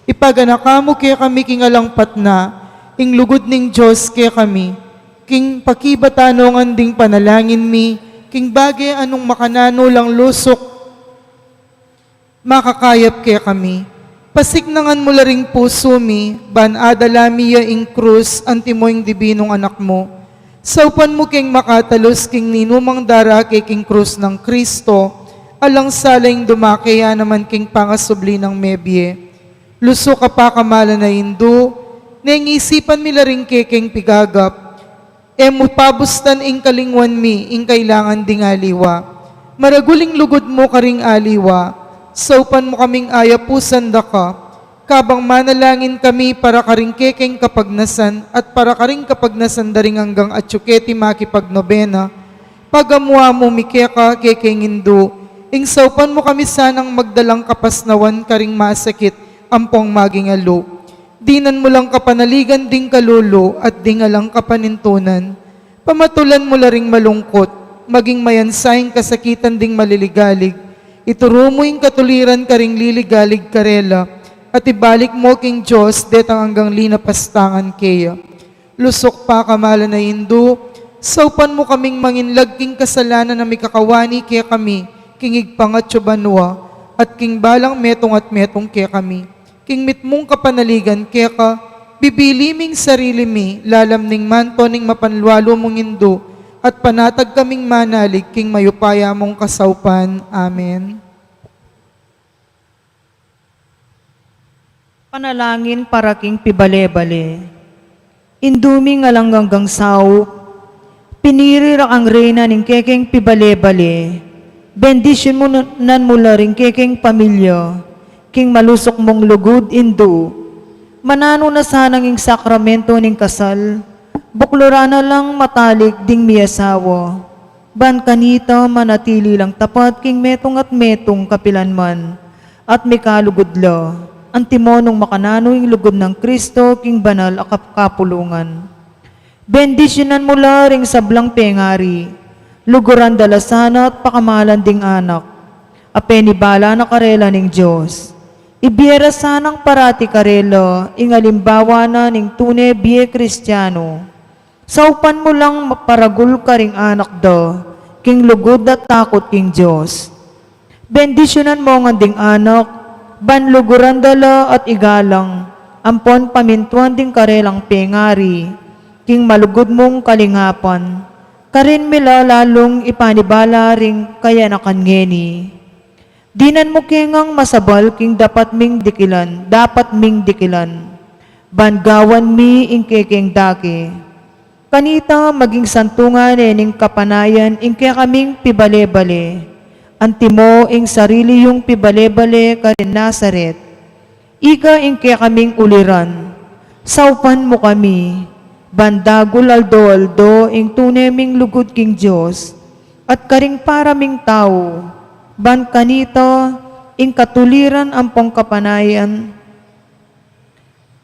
Ipaganaka mu kekami king alang patna, ing lugud ning Dios kekami, king pakibatanungan ding panalangin mi, king bage anung makananu lang lusuk makakayap kekami. Pasiknangan mu la ring pusu mi, ban adala mi ya ing krus, antimo ing dibinung anak mu. Saupan mu keng makatalus king ninumang darake king krus nang Kristo, alang sala ing dumake ya naman king pangasubli nang mebie. Lusuk a pakamalan a Indu, neng isipan mi la ring kekeng pigagap, e mu pabustan ing kalingwan mi, ing kailangan ding aliwa. Maragul ing lugud mu karing aliwa, saupan mu kaming ayapusan da ka, kabang manalangin kami para karing kekeng kapagnasan at para karing kapagnasan da ring anggang atyu keti makipagnobena. Pagamu-amu mi keka, kekeng Indu, ing saupan mu kami sanang magdalang kapasnawan karing masakit ampong magingalu. Dinan mu lang kapanaligan ding kalulu at ding alang kapanintunan. Pamatulan mu la ring malungkut, maging mayansa ing kasakitan ding maliligalig. Ituru mu ing katuliran karing liligalig karela, at ibalik mu king Dios detang anggang linapastangan keya. Lusuk pakamalan a Indu, saupan mu kaming manginlag king kasalanan a mikakawani kekami, king Ibpang atyu banua, at king balang metung at metung kekami. King mitmung kapanaligan keka, bibili ming sarili mi, lalam ning manto ning mapanlualu mung Indu, at panatag kaming manalig king mayupaya mung kasaupan. Amen. Panalangin para king pibale-bale. Indu ming alang anggang saup, piniri ra kang reyna ning kekeng pibale-bale, bendisyunan mu la ring kekeng pamilya, king malusuk mung lugud Indu. Mananu na sanang ing sakramento ning kasal, bukluran na lang matalik ding miasawa. Ban kanita manatili lang tapat king metung at metung kapilan man, at mikalugud la, antimo nung makananu ing lugud nang Kristo king banal a kap-, kapulungan. Bendisyunan mu la ring sablang pengari, luguran da la sana at pakamalan ding anak, a penibala na karela ning Dios. Ibie ra sanang parati karela ing alimbawa na ning tune bie Kristiano. Saupan mu lang maparagul karing anak da, king lugud at takut king Dios. Bendisyunan mu ngan ding anak, ban luguran da la at igalang, ampon pamintuan ding karelang pengari, king malugud mung kalingapan, karin mi la lalung ipanibala ring kayanakan ngeni. Dinan mu ke ngang masabal king dapat ming dikilan, dapat ming dikilan. Ban gawan mi ing kekeng dake. Kanita maging santungan ne ning kapanayan ing kekaming pibale-bale. Antimo ing sarili yung pibale-bale karin Nazaret. Ika ing kekaming uliran, saupan mu kami, ban dagul aldo-aldo ing tune ming lugud king Dios, at karing para ming tau, ban kanita ing katuliran ampong kapanayan,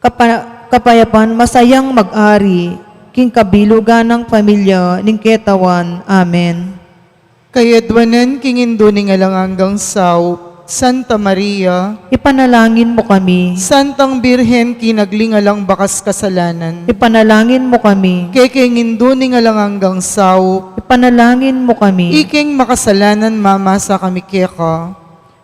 kapa-, kapayapan masayang mag-ari, king kabilugan nang pamilya ning ketawan. Amen. Kayadwanan king Indu ning alang anggang saup, Santa Maria. Ipanalangin mu kami. Santang Birhen kinagling alang bakas kasalanan. Ipanalangin mu kami. Kekeng Indu ning alang anggang saup. Ipanalangin mu kami. Ikeng makasalanan mamasa kami keka.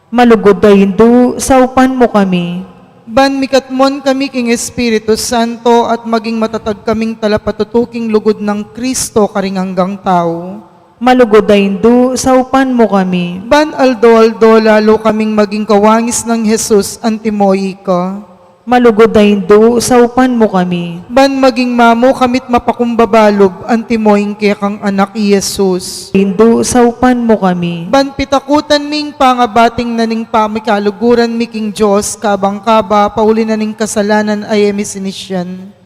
Malugud a Indu, saupan mu kami. Ban mikatmon kami king Espiritu Santo at maging matatag kaming talapatutu king lugud nang Kristo karing anggang tau. Malugud a Indu, saupan mu kami. Ban aldo-aldo lalu kaming maging kawangis nang Jesus antimo ika. Malugud a Indu, saupan mu kami. Ban maging mamu kami't mapakumbaba lub antimo ing kekang Anak i Jesus. Indu, saupan mu kami. Ban pitakutan mi ing pangabating na ning pamikaluguran mi king Dios, kabang-kaba, pauli na ning kasalanan a e mi sinisian.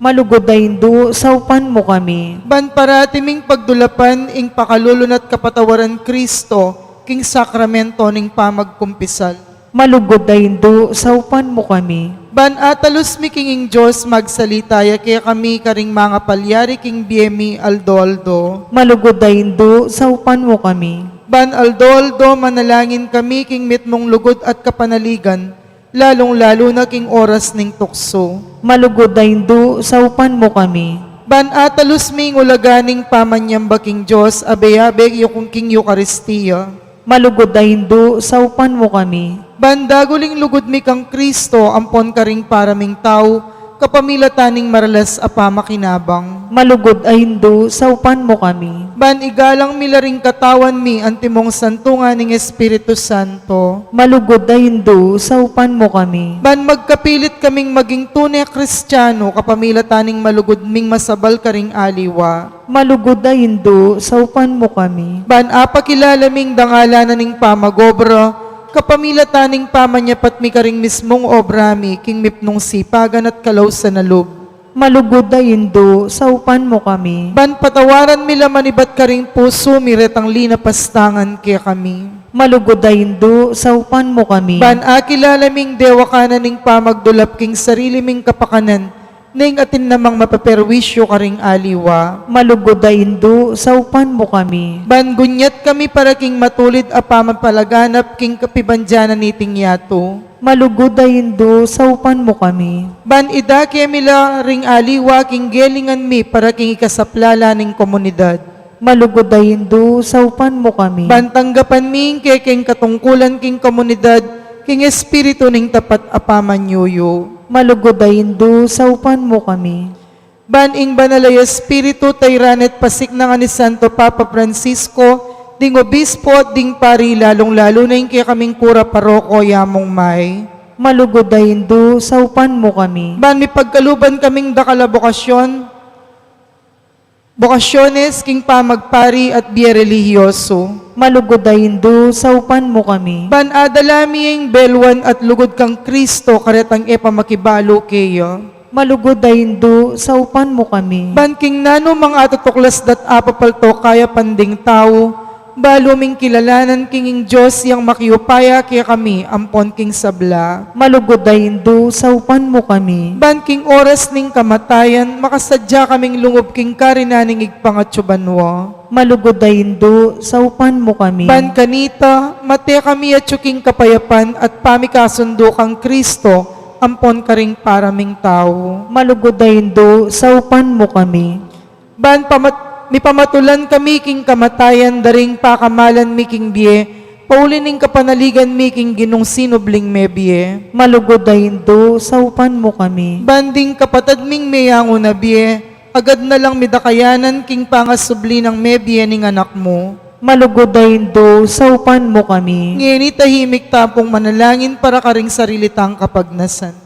Malugud a Indu, saupan mu kami. Ban parati ming pagdulapan ing pakalulu na't kapatawaran Kristo, king sakramento ning pamagkumpisal. Malugud a Indu, saupan mu kami. Ban atalus mi king ing Dios magsalita ya kekami karing mangapalyari king bie mi aldo-aldo. Malugud a Indu, saupan mu kami. Ban aldo-aldo manalangin kami king mitmung lugud at kapanaligan, lalung-lalu na king oras ning tuksu. Malugud a Indu, saupan mu kami. Ban atalus mi ing ulaga ning pamanyamba king Dios, abe-abe king Eukaristia. Malugud a Indu, saupan mu kami. Ban dagul ing lugud mi kang Kristo, ampon karing para ming tau, kapamilatan ning maralas a pamakinabang. Malugud a Indu, saupan mu kami. Ban igalang mi la ring katawan mi, antimong santungan ning Espiritu Santo. Malugud a Indu, saupan mu kami. Ban magkapilit kaming maging tune Kristiano, kapamilatan ning malugud ming masabal karing aliwa. Malugud a Indu, saupan mu kami. Ban apakilala ming dangalan na ning pamag-obra, kapamilatan ning pamanyapat mi karing mismung obra mi, king mipnung sipagan at kalausan a lub. Malugud a Indu, saupan mu kami. Ban patawaran mi la manibat karing pusu mi retang linapastangan kekami. Malugud a Indu, saupan mu kami. Ban akilala ming dewakan na ning pamagdulap king sarili ming kapakanan, neng atin namang mapaperwisyu karing aliwa. Malugud a Indu, saupan mu kami. Ban gunyat kami para king matulid a pamapalaganap king kapibandian na niting yatu. Malugud a Indu, saupan mu kami. Ban idake mi la ring aliwa king gelingan mi para king ikasaplala ning komunidad. Malugud a Indu, saupan mu kami. Ban tanggapan mi ing kekeng katungkulan king komunidad, King Espiritu ning tapat a pamanyuyu. Malugud a Indu, saupan mu kami. Ban ing Banal a Espiritu, tayran at pasiknangan ni Santo Papa Francisco, ding obispo at ding pari, lalung-lalu na ing kekaming kura paroko, yamung may. Malugud a Indu, saupan mu kami. Ban mipagkaluban kaming dakal a bokasyon, bokasyones king pamagpari at bie relihiyoso. Malugud a Indu, saupan mu kami. Ban adala mi ing belwan at lugud kang Kristo karetang e pa makibalu keya. Malugud a Indu, saupan mu kami. Ban king nanu mang atutuklas dat apapalto kayapan ding tau, balu ming kilalanan king ing Dios yang makiupaya kekami ampon king sabla. Malugud a Indu, saupan mu kami. Ban king oras ning kamatayan, makasadya kaming lungub king karinan ning Ibpang atsu banua. Malugud a Indu, saupan mu kami. Ban kanita, mate kami atsu king kapayapan at pamikasundu kang Kristo, ampon karing para ming tau. Malugud a Indu, saupan mu kami. Ban pamat-, mipamatulan kami king kamatayan da ring pakamalan mi king bie, pauli ning kapanaligan mi king Ginung sinubling mebie. Malugud a Indu, saupan mu kami. Ban ding kapatad ming meyangu na bie, agad na lang midakayanan king pangasubli nang mebie ning Anak mu. Malugud a Indu, saupan mu kami. Ngeni tahimik ta pung manalangin para karing sarili tang kapagnasan.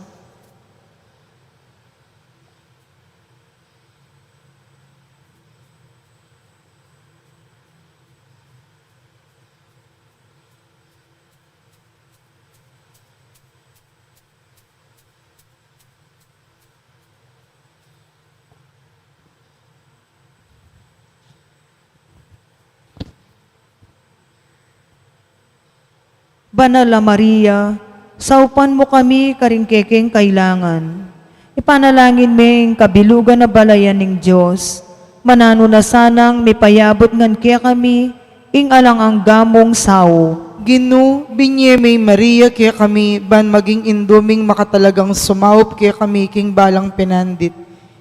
Banal a Maria, saupan mu kami karing kekeng kailangan. Ipanalangin me ing kabilugan a balayan ning Dios, mananu na sanang mipayabut ngan kekami ing alang angga mung saup. Ginu, binie me i Maria kekami, ban maging indu ming makatalagang sumaup kekami king balang pinandit.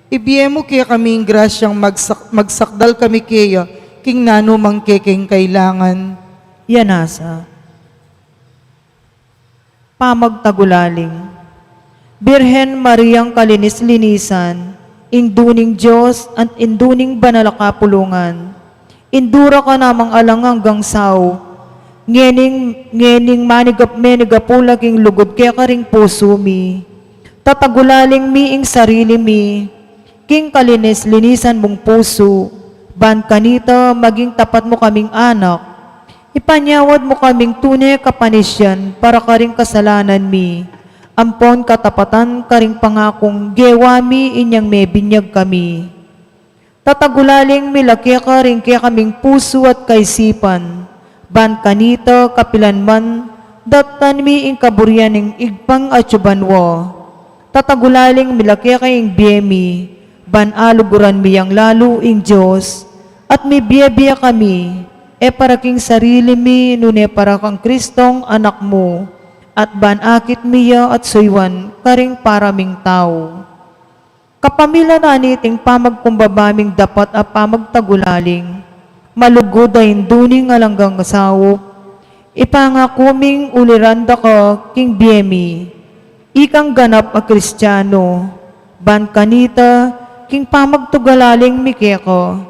Ibie mu kekami ing grasyang magsak-, magsakdal kami keya king nanu mang kekeng kailangan. Yanasa. Pamagtagulaling. Birhen Mariang kalinis-linisan, Indu ning Dios at Indu ning banal a kapulungan. Indu ra ka namang alang anggang saup. Ngening, ngening manigap-, menigapula king lugud keka ring pusu mi. Tatagulaling mi ing sarili mi king kalinis-linisan mung pusu, ban kanita maging tapat mu kaming anak. Ipanyawad mu kaming tune kapanisian para karing kasalanan mi, ampon katapatan karing pangakung gewa mi inyang mebinyag kami. Tatagulaling mi la keka ring kekaming pusu at kaisipan, ban kanita kapilan man daptan mi ing kaburian ning Ibpang atsu banua. Tatagulaling mi la keka ing bie mi, ban aluguran mi yang lalu ing Dios, at mibie-bie kami, e para king sarili mi, nune para kang Kristong Anak mu, at ban akit mi ya at suyuan karing para ming tau. Kapamilatan niting pamagkumbaba ming dapat a pamagtagulaling, malugud a Indu ning alang anggang saup, ipangaku ming uliran da ka king bie mi, ikang ganap a Kristiano, ban kanita king pamagtagulaling mi keka,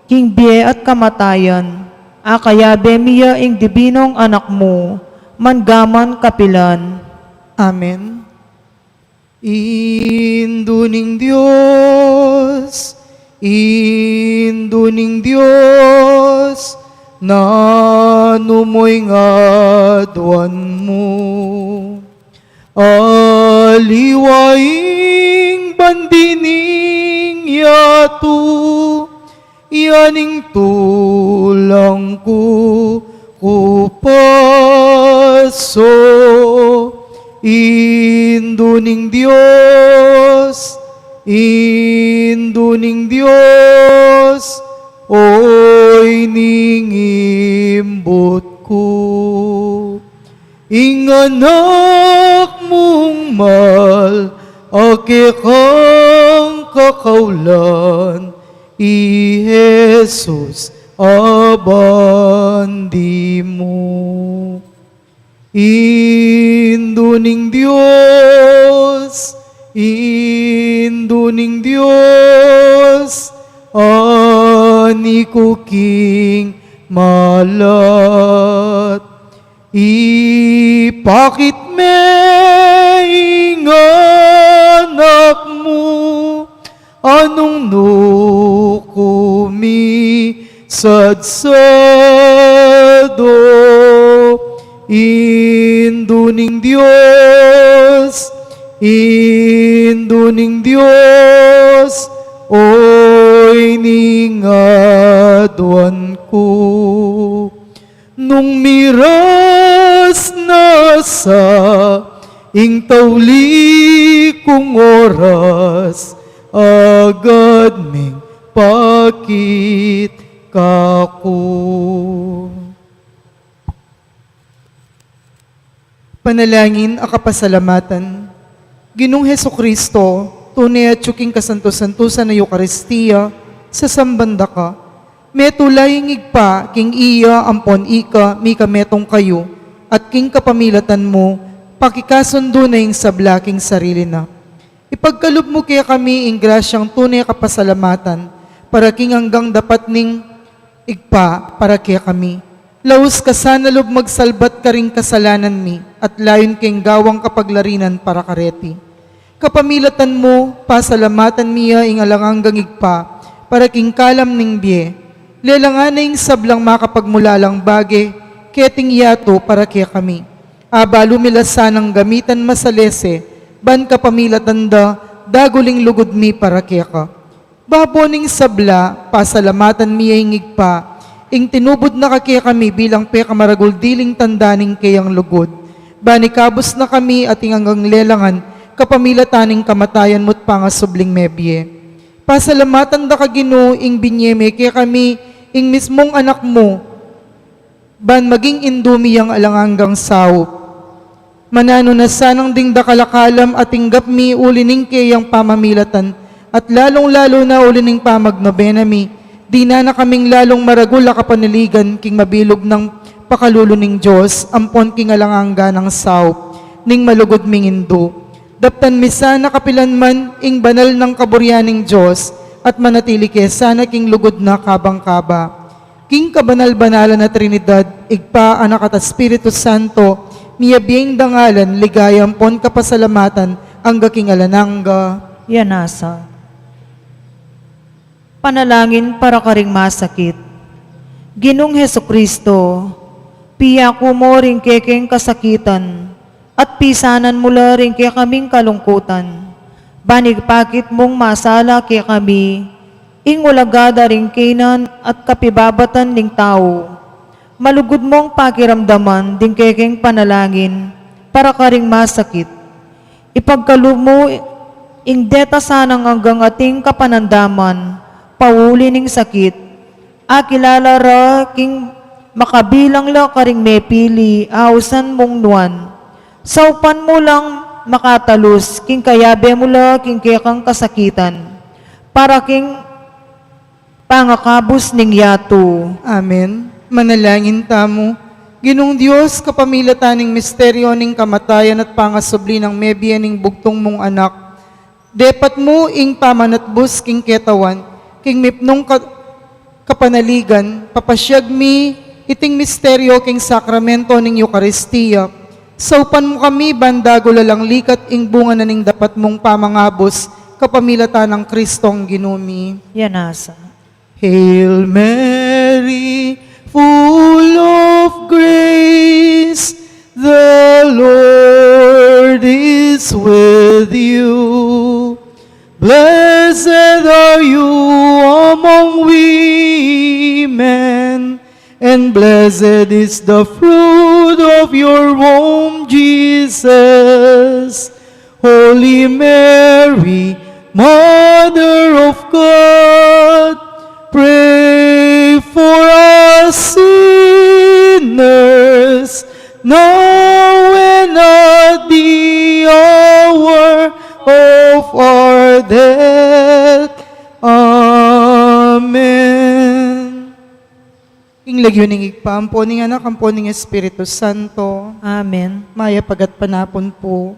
king bie at kamatayan, akayabe mi ya ing dibinong Anak mu, manggaman kapilan. Amen. Indu ning Dios, Indu ning Dios, nanu mu ing aduan mu? Aliwa ing bandi ning yatu, yan ing tulang ku kupasu. Indu ning Dios, Indu ning Dios, oyni ing imbut ku. Ing Anak mung mal a kekang kakaulan, i Jesus a bandi mu. Indu ning Dios, Indu ning Dios, ani ku king malat. Ipakit me ing anak mu, a nung nu ku misadsadu. Indu ning Dios, Indu ning Dios, oy ning aduan ku. Nung miras na sa ing tauli kung oras, agad meng pakit kaku. Panalangin a kapasalamatan. Ginung Jesucristo, tune atyu king kasanto-santusan a Eukaristia, sasamban da ka. Metung la ing Ibpa, king iya ampon ika, mika metung kayu, at king kapamilatan mu, pakikasundu na ing sabla king sarili na. Ipagkalub mu kekami ing grasyang tune kapasalamatan, para king anggang dapat ning Ibpa, para kekami. Laus ka sana lub magsalbat karing kasalanan mi, at layun keng gawang kapaglarinan para kareti. Kapamilatan mu, pasalamatan mi ya ing alang anggang Ibpa, para king kalam ning bie. Lelangan na ing sablang makapagmulalang bage, keting yatu para kekami. Abalu mi la sanang gamitan masalese, ban kapamilatan da, dagul ing lugud mi para keka. Babo ning sabla, pasalamatan mi ya ing Ibpa, ing tinubud na ka kekami bilang pekamaragul diling tanda ning keyang lugud. Ban ikabus na kami at ing anggang lelangan, kapamilatan ning kamatayan mu't pangasubling mebie. Pasalamatan da ka Ginu, ing binie me kekami, ing mismung anak mu, ban maging indu mi yang alang anggang saup. Mananu na sanang ding dakal a kalam a tinggap mi uli ning keyang pamamilatan, at lalung-lalu na uli ning pamagnobena mi, dinan na kaming lalung maragul a kapanaligan king mabilug nang pakalulu ning Dios, ampon king alang angga nang saup ning malugud ming indu. Daptan mi sana kapilan man ing banal nang kaburian ning Dios, at manatili ke sana king lugud na kabang kaba. King kabanal-banalan a Trinidad, Ibpa, Anak, at Espiritu Santo, miyabie ing dangalan, ligaya, ampon kapasalamatan, angga king alang angga. Yan nasa. Panalangin para karing masakit. Ginung Jesucristo, piyaku mu ring kekeng kasakitan, at pisanan mu la ring kekaming kalungkutan. Ban ipakit mung masala kekami, ing ulaga da ring kaynan at kapibabatan ning tau. Malugud mung pakiramdaman ding kekeng panalangin para karing masakit. Ipagkalub mu ing deta sanang anggang ating kapanandaman, pauli ning sakit, akilala ra king makabilang la karing mepili, ausan mung nuan. Saupan mu lang makatalus, king kayabe mu la king kekang kasakitan, para king pangakabus ning yatu. Amen. Manalangin tamu. Ginung Dios, kapamilatan ning misteryo ning kamatayan at pangasubli nang mebie ning bugtung mung Anak, depat mu ing pamanatbus king ketawan, king mipnung ka-, kapanaligan, papasiag mi iting misteryo king sakramento ning Eukaristia. Saupan mu kami ban dagul alang likat ing bunga na ning dapat mung pamangabus, kapamilatan nang Kristong Ginu mi. Yan nasa. Hail Mary, full of grace, the Lord is with you. Blessed are you among women, and blessed is the fruit of your womb, Jesus. Holy Mary, Mother of God, pray for us sinners, now and at the hour of our death. Amen. King lagyu ning Ibpa, ampo ning Anak, ampo ning Espiritu Santo. Amen. Mayap a gatpanapun pu.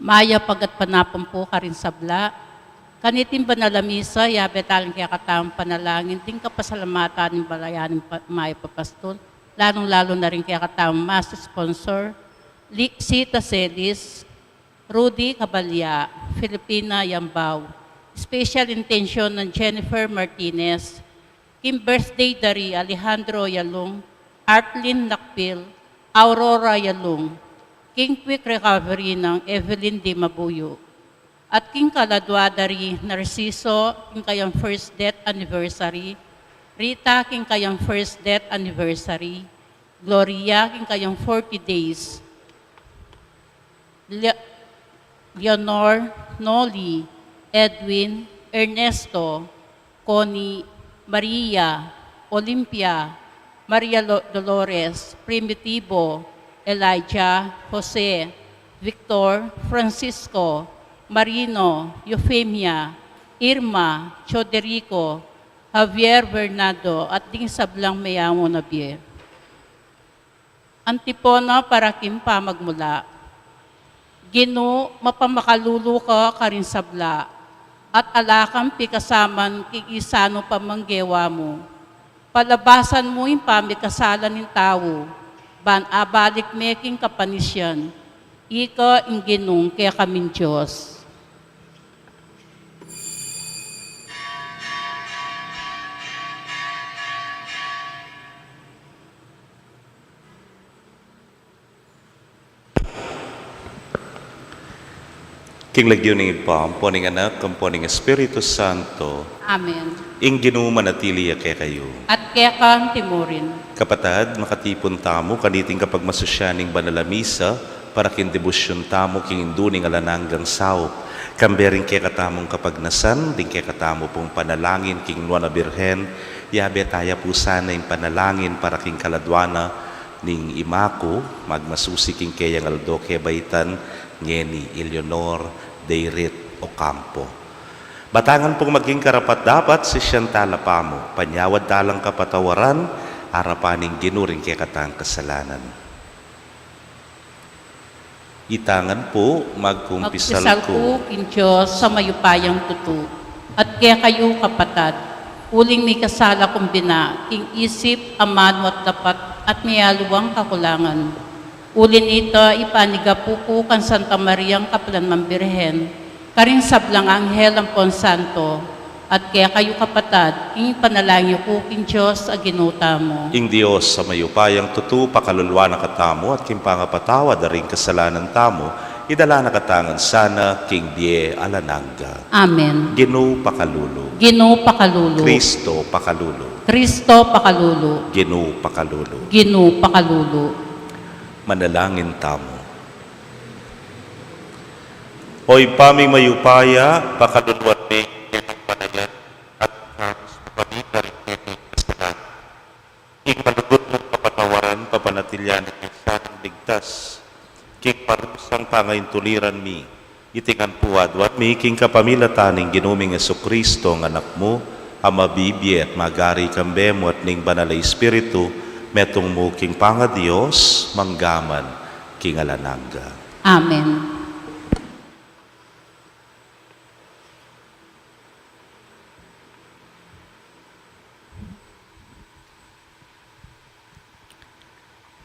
Mayap a gatpanapun pu karing sabla. Kaniting banal a misa, yabe tala ing kekatamung panalangin, ding kapasalamatan ning balayan ning pa-, mayap a pastul, lalung-lalu na ring kekatamung master sponsor, Li-, Sita Celis, Rudy Cabalya, Filipina Yambao. Special intention nang Jennifer Martinez, King birthday da ri Alejandro Yalung, Artlin Nakpil, Aurora Yalung. King quick recovery nang Evelyn Di Mabuyo. At king kaladwa da ri Narciso, king kayang first death anniversary, Rita, king kayang first death anniversary, Gloria, king kayang forty days, Le-, Leonor, Noli, Edwin, Ernesto, Connie, Maria, Olympia, Maria Lo-, Dolores, Primitivo, Elijah, Jose, Victor, Francisco, Marino, Eufemia, Irma, Choderico, Javier, Bernardo, at ding sablang meyangu na bie. Antipona para king pamagmula. Ginu, mapamakalulu ka karing sabla, at ala kang pikasaman king isanu pa mang gewa mu. Palabasan mu ing pamikasala ning tau, ban abalik me king kapanisian. Ika ing Ginung kekaming Dios. King lagyu ning Ibpa, ampo ning Anak, ampo ning Espiritu Santo. Amen. Ing Ginu manatili ya kekayu. At keka mu rin. Kapatad, makatipun tamu kaniting kapagmasusyan ning banal a misa para king debosyun tamu king Indu ning alang anggang saup. Kambe ring kekatamung kapagnasan, ding kekatamu pung panalangin king Nuan a Birhen, yabe taya pu sana ing panalangin para king kaladwa na ning ima ku, magmasusi king keyang aldo kebaitan, ngeni i Leonor Deirit Ocampo. Batangan pung maging karapat-dapat, sisian tala pamu, panyawad talang kapatawaran, arapan ning Ginu ring kekatang kasalanan. Itangan pu, magkumpisal ku king Dios a mayupayang tutu, at kekayu kapatad, uling mikasala kung bina, king isip, amanu at dapat, at miyaluang kakulangan. Uli nita, ipanigapu ku kang Santa Mariang kapilan mang Birhen, karing sablang anghel ampon santo, at kekayu kapatad, ing panalangin yu ku king Dios a Ginu tamu. Ing Dios a mayupayang tutu, pakaluluan na katamu, at king pangapatawad da ring kasalanan tamu, idala na katamu ngan sana king bie alang angga. Amen. Ginu pakalulu. Ginu pakalulu. Kristo pakalulu. Kristo pakalulu. Ginu pakalulu. Ginu pakalulu. Manalangin tamu. O Ibpa ming mayupaya, pakaluluan me ing kening panayam, at ipaus mu kami karing kening kasalanan. Ing malugud mung kapatawaran, papanatilian na mi sanang ligtas king parusang pangaintuliran mi. Iti ngan pu aduan mi king kapamilatan ning Ginu ming Jesucristo, a Anak mu, a mabibie at magari kambe mu at ning Banal a Espiritu, metung mu king pangaDios, mangga man king alang angga. Amen.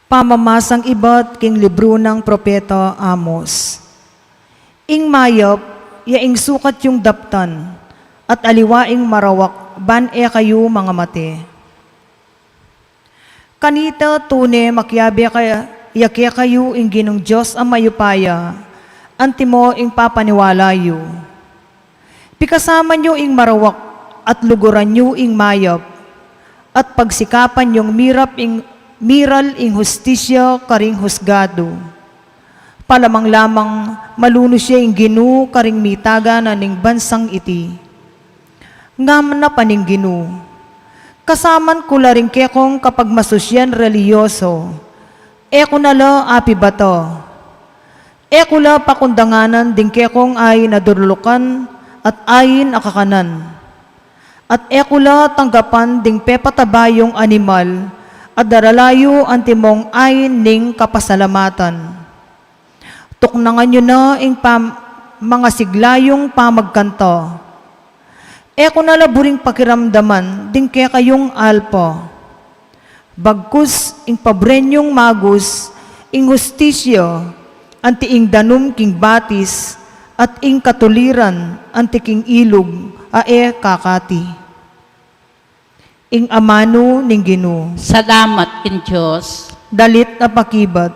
Pamamasang ibat king libru nang propeta Amos. Ing mayap ya ing sukat yung daptan, at aliwa ing marawak ban e kayu mangamate. Kanita tune makiabe ka, ya kekayu ing Ginung Dios a mayupaya, antimo ing papaniwala yu. Pikasaman yu ing marawak at luguran yu ing mayap, at pagsikapan yung mirap ing, miral ing hustisya karing husgadu. Palamang-lamang malunus ya ing Ginu karing mitaga na ning bansang iti. Ngam na pa ning Ginu, kasaman ku la ring kekong kapagmasusyan relihiyoso, e ku na la apibata. E ku la pakundanganan ding kekong ain a durulukan at ain a kakanan. At e ku la tanggapan ding pepataba yung animal a darala yu antimong ain ning kapasalamatan. Tuknangan yu na ing pam-, mangasigla yung pamagkanta. E ku na la buring pakiramdaman ding kekayung alpa. Bagkus ing pabren yung magus, ing hustisya, anti ing danum king batis, at ing katuliran, anti king ilug, a e kakati. Ing amanu ning Ginu. Salamat king Dios. Dalit a pakibat.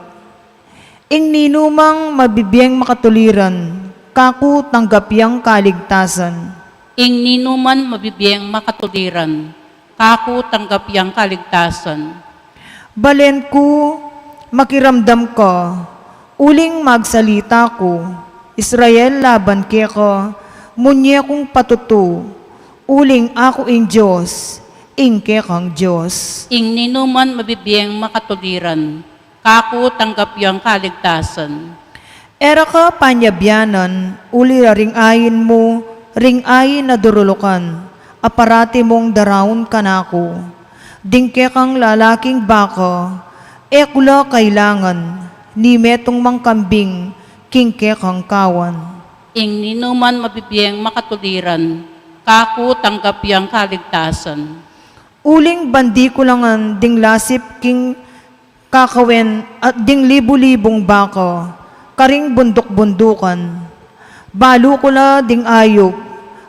Ing ninumang mabibieng makatuliran, kaku tanggap yang kaligtasan. Ing ninuman mabibieng makatuliran, kaku tanggap yang kaligtasan. Balen ku, makiramdam ka, uling magsalita ku, Israel, laban keka, munye kung patutu, uling aku ing Dios, ing kekang Dios. Ing ninuman mabibieng makatuliran, kaku tanggap yang kaligtasan. E ra ka panyabianan, uli ra ring ain mu, ring ain a durulukan, a parati mung daraun kanaku. Ding kekang lalaking baka, e ku la kailangan, ni metung mang kambing, king kekang kawan. Ing ninuman mabibieng makatuliran, kaku tanggap yang kaligtasan. Uling bandi ku la ngan ding lasip king kakawen at ding libu-libung baka, karing bunduk-bundukan. Balu ku la ding ayup,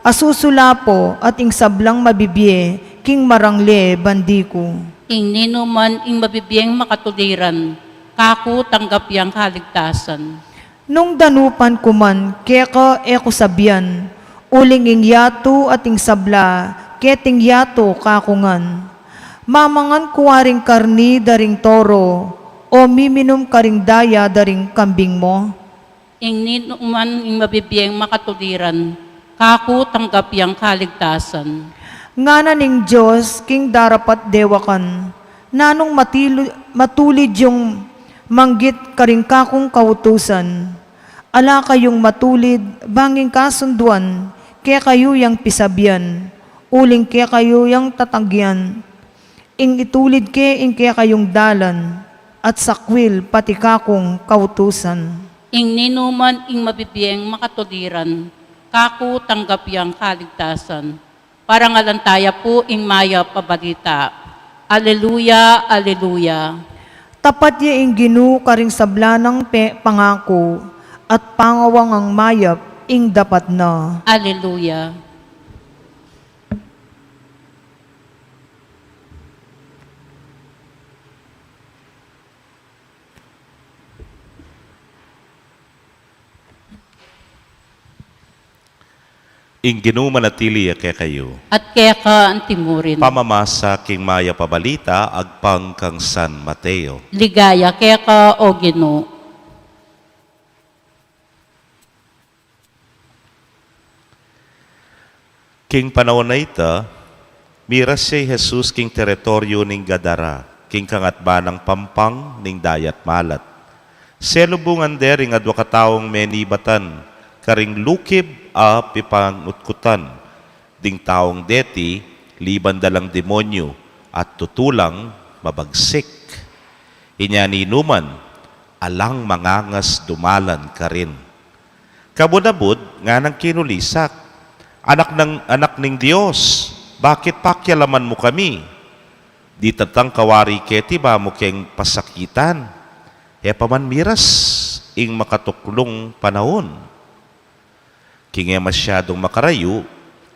a susulapo at ing sablang mabibie, king marangle bandi ku. Ing ninuman ing mabibieng makatuliran, kaku tanggap yang kaligtasan. Nung danupan ku man, keka e ku sabian, uling ing yatu at ing sabla, keting yatu kaku ngan. Mamangan ku waring karni da ring toro, o miminum karing daya da ring kambing mo? Ing ninuman ing mabibieng makatuliran, kaku tanggap yang kaligtasan. Ngana ning Dios king darapat dewakan, nanung matilu-, matulid yung manggit karing kakung kautusan? Ala kayung matulid, bang ing kasunduan, kekayu yang pisabian, uling kekayu yang tatagyan. Ing itulid ke ing kekayung dalan, at sakwil pati kakung kautusan. Ing ninuman ing mabibieng makatuliran, kaku tanggap yang kaligtasan. Parangalan taya pu ing mayap a balita. Aleluya, aleluya. Tapat ya ing Ginu karing sabla nang pe-, pangaku, at pangawangang mayap ing dapat na. Aleluya. Ing Ginu manatili ya kekayu. At keka antimurin. Pamamasa king mayap a balita agpang kang San Mateo. Ligaya keka, o Ginu. King panaun a ita, miras ya i Jesus king teritoryu ning Gadara, king kangatban nang pampang ning Dayat Malat. Selubungan de ring adwa kataung menibatan karing lukib a pipanutkutan. Ding taung deti, liban da lang demonyu, at tutu lang mabagsik. Inya ninuman, alang mangangas dumalan karin. Kabud-abud, nganang kinulisak, "Anak nang, Anak ning Dios, bakit pakialaman mu kami? Ditatang ka wari keti ba mu keng pasakitan?" E pa man miras ing makatuklung panaun. King e masyadung makarayu,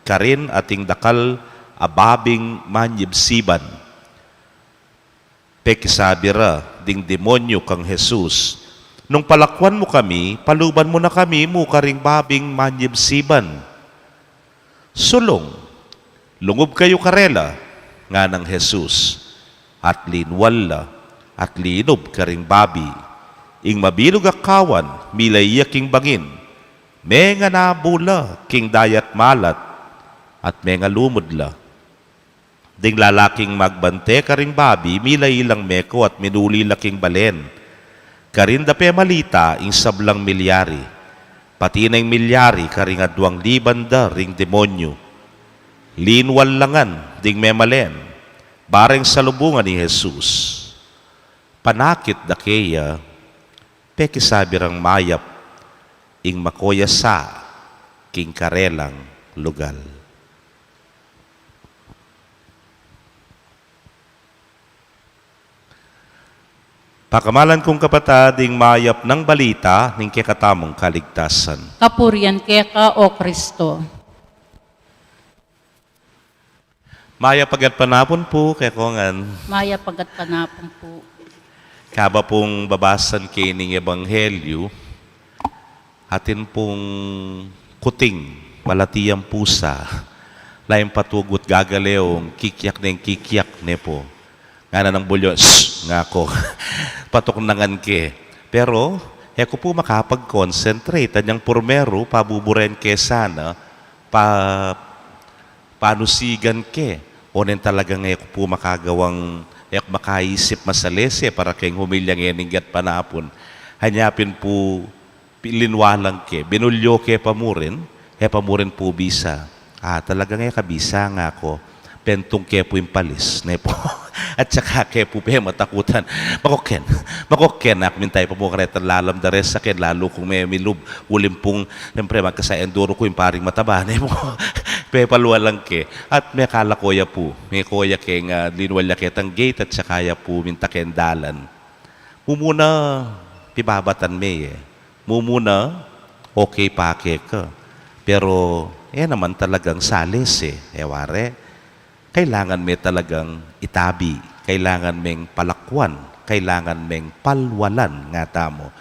karin ating dakal a babing manyibsiban. Pekisabi ra ding demonyu kang Jesus, "Nung palakuan mu kami, paluban mu na kami mu karing babing manyibsiban." "Sulung, lungub kayu karela," nganang Jesus, at linwal la, at linub karing babi. Ing mabilug a kawan, milay ya king bangin, menganabu la king Dayat Malat, at mengalumud la. Ding lalaking magbante karing babi, milay lang meko at minuli la king balen. Karin da pemalita ing sablang milyari, pati na ing milyari karing adwang liban da ring demonyu. Linwal la ngan ding memalen, bareng salubungan i Jesus. Panakit da keya, pekisabi rang mayap ing makoya sa king karelang lugal. Pakamalan kung kapatad, ing mayap nang balita ning kekatamung kaligtasan. Kapurian keka, O Kristo. Mayap a gatpanapun pu kekongan. Mayap a gatpanapun pu. Kaba pung babasan ke ning ebanghelyu, atin pung kuting, malati yang pusa, lain patugut gagaleung, kikyak neng kikyak, ne pu. Ngana nang bulyo, "Shh!" ngaku. Patuknangan ke. Pero, e ku pu makapag-concentrate. Anyang purmeru, pabuburen ke sana, pa-, panusigan ke. O neng talagang e ku pu makagawang, e ku makaisip masalese para keng humilya ngening gatpanapun. Anya pin pu, pi-, linwa lang ke, binulyo ke pa murin, e pa murin pu bisa. A, talagang e ka bisa, ngaku. Pentung ke pu ing palis, ne pu. At saka ke pu pematakutan. Makoken, makoken, ak minta i pa mu karetang lalam da resa ken, lalu kung memilub, uling pung, siyempre, magkasa-enduro ku ing paring mataba, ne pu. Pepalwa lang ke. At mekala ko ya pu, meko ya keng, ah, linwal ya ketang gate at saka ya pu minta keng dalan. Mumuna, pibabatan me ye. Mumuna, okay pa keka. Pero, e naman talagang salese, e ware. Kailangan me talagang itabi. Kailangan meng palakwan. Kailangan meng palwalan, nga tamu.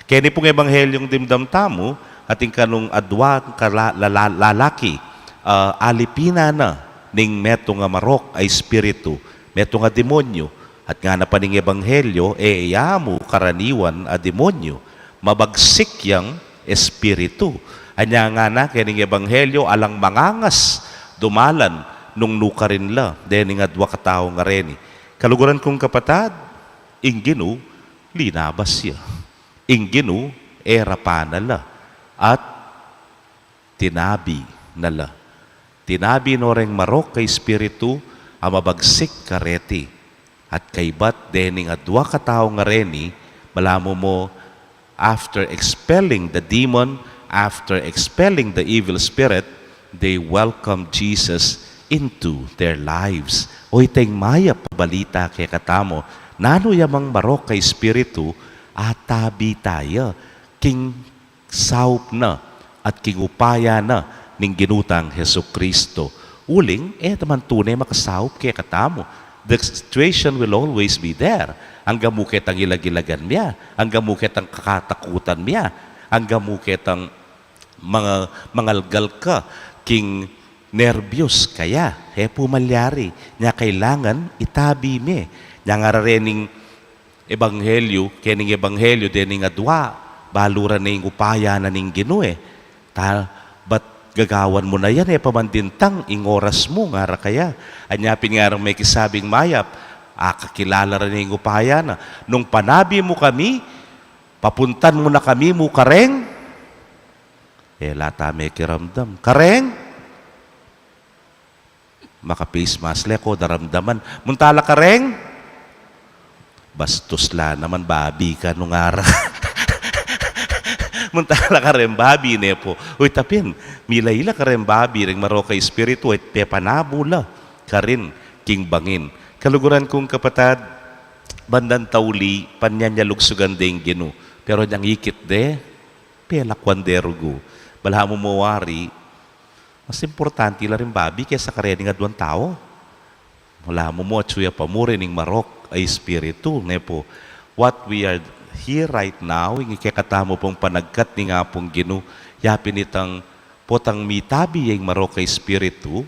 Keni pung ebanghelyung dimdam tamu, atin kanung adwa kala-, lala-, lalaki, ah, alipinan na ning metung a marok a espiritu, metung a demonyu, at ngana pa ning ebanghelyo, e ya mu karaniwan a demonyu, mabagsik yang espiritu. Anya ngana kening ebanghelyo, alang mangangas dumalan nung nukarin la dening adwa katau ngareni. Kaluguran kung kapatad, ing Ginu linabas ya. Ing Ginu erapan na la at tinabi na la. Tinabi no reng marok a espiritu a mabagsik kareti. At kaibat dening adwa katau ngareni, balamu mo, after expelling the demon, after expelling the evil spirit, they welcome Jesus into their lives. O, ita ing mayap a balita kekatamu, nanu ya mang marok a espiritu, atabi taya king saup na at king upaya na ning Ginu tang Jesucristo. Uling, e ta man tune makasaup kekatamu. The situation will always be there. Angga mu ketang ilag-ilagan mia, angga mu ketang kakatakutan mia, angga mu ketang manga-, mangalgal ka king nerbyos ka ya. E pu malyari, nya kailangan itabi me. Nya ngara rening ebanghelyu, kening ebanghelyu dening adwa, balu ra ne ing upaya na ning Ginu e. Ta, bat gagawan mu na yan, e pa man dintang ing oras mu, ngara kaya. Anya pin ngarang mekisabing mayap, a, kakilala ra ne ing upaya na. Nung panabi mu kami, papuntan mu na kami mu kareng, e la ta mekiramdam. Kareng? Maka-face mask le ko, daramdaman. Munta la kareng? Bastos la naman, babi ka nung ara. Munta la kareng babi, ne pu. Uy, tapin, mila-ila kareng babi, reng marok a espiritu, e, pepanabu la karin king bangin. Kaluguran kung kapatad, bandang tauli, panyanyalugsugan de ing Ginu. Pero nyang ikit de, pelakwan de rugu. Balamu mo wari, mas importante la ring babi kesa karening aduang tau. Balamu mo atsu ya pa murin ing marok a espiritu, ne pu. What we are here right now, ing kekatamu pung panagkat ning Apung Ginu, yapin itang potang mitabi ya ing marok a espiritu,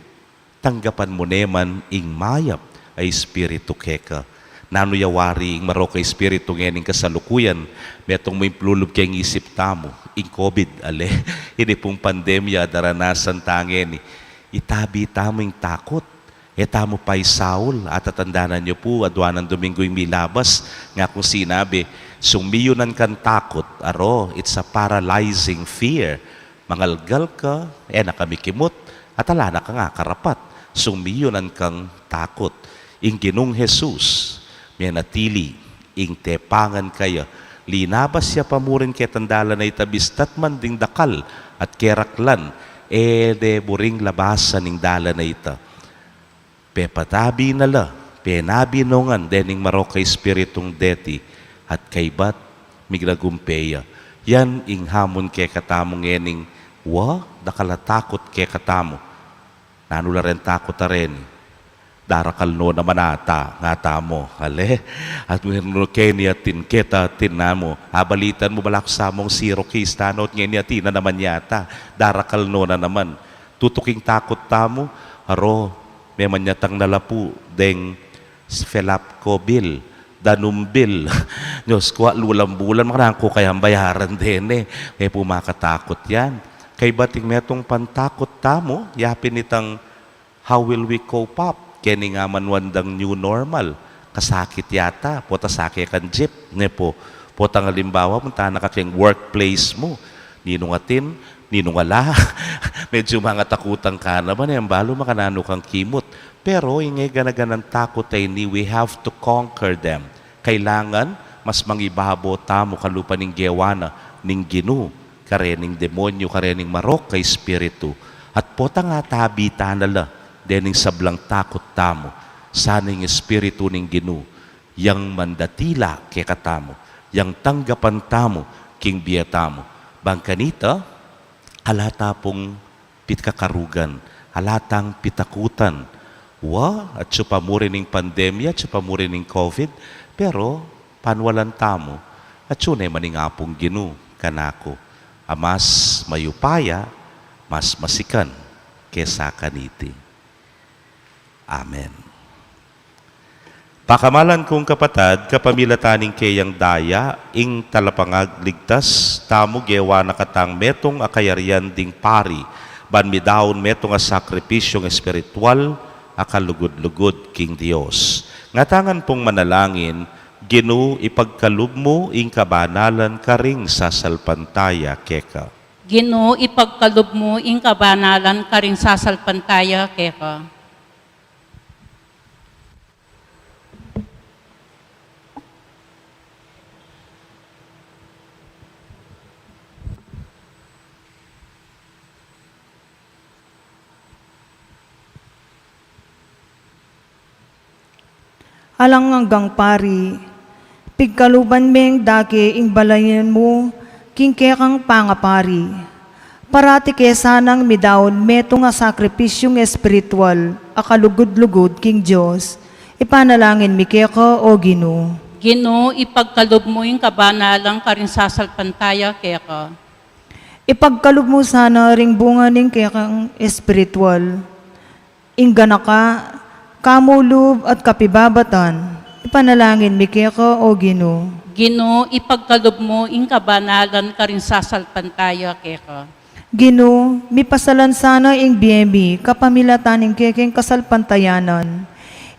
tanggapan mu ne man ing mayap a espiritu keka. Nanu ya wari ing marok a espiritu ngening kasalukuyan, metung mu ing pululub keng isip tamu, ing COVID, ale. Ini pung pandemya a daranasan ta ngeni. Itabi tamu ing takut. E tamu paisaul, atatandanan yu pu, adua nang Domingo ing milabas, nga kung sinabi, sumiyunan kang takut, aro, it's a paralyzing fear. Mangalgal ka, e na ka mikimut, at ala na kang akarapat. Sumiyunan kang takut. Ing Ginung Jesus, menatili ing tepangan kaya. Linabas ya pa murin ketang dalan a ita, bista't man ding dakal at keraklan, e de buring labasan ing dalan a ita. Pepatabi na la, penabi no ngan dening marok a espiritung deti, at kaybat miglagumpe ya. Yan ing hamun kekatamu ngening wa, dakal a takut kekatamu. Nanu la reng takut a reni? Darakal no naman ata, nga tamu, ale? At ngeni atin, keta atin namu, abalitan mu, balak sa mung zero case, tano, at ngeni atin na naman yata, darakal no na naman. Tutuking takut tamu, aro, meman yatang nalapu deng Felapco bill, Danum bill. Diyos ku, lulang bulan, makananu ku kayang bayaran deni. E pu makatakut yan. Kaybat ing metung pantakut tamu, yapin itang how will we cope up keni nga manuan dang new normal? Kasakit yata, pota sake kang jeep, ne pu? Potang alimbawa, punta na ka keng workplace mu. Ninung atin, ninung ala? Medyu mangatakutan ka naman, e, ambalu makananu kang kimut. Pero ing e gana-ganang takut a ini, we have to conquer them. Kailangan mas mangibabo tamu kalupa ning gewa na ning Ginu, karening demonyu, karening marok a espiritu. At potang atabi ta na la dening sablang takut tamu, sana ing Espiritu ning Ginu yang mandatila kekatamu, yang tanggapan tamu king bie tamu. Bang kanita, ala ta pung pikakarugan, ala tang pitakutan. Wa, atyu pa mu rin ing pandemya, atyu pa mu rin ing covid, pero panualan tamu, atyu ne man ing Apung Ginu kanaku, a mas mayupaya, mas masikan kesa kaniti. Amen. Pakamalan kung kapatad, kapamilatan ning keyang daya, ing talapangligtas tamu, gewa na katang metung a kayarian ding pari, ban midaun metung a sakripisyung espiritual a kalugud-lugud king Dios. Ngatangan pung manalangin, Ginu, ipagkalub mu ing kabanalan karing sasalpantaya keka. Ginu, ipagkalub mu ing kabanalan karing sasalpantaya keka. Alang anggang pari, pigkaluban meng dake ing balayan mu king kekang pangapari. Parati ke sanang midaun metung a sakripisyung espiritual a kalugud-lugud king Dios. Ipanalangin mi keka, o Ginu. Ginu, ipagkalub mu ing kabanalan karing sasalpantaya keka. Ipagkalub mu sana ring bunga ning kekang espiritual, ing ganaka, kamulub at kapibabatan. Ipanalangin mi keka, o Ginu. Ginu, ipagkalub mu ing kabanalan karing sasalpantaya keka. Ginu, mipasalan sana ing bie mi kapamilatan ning kekeng kasalpantayanan.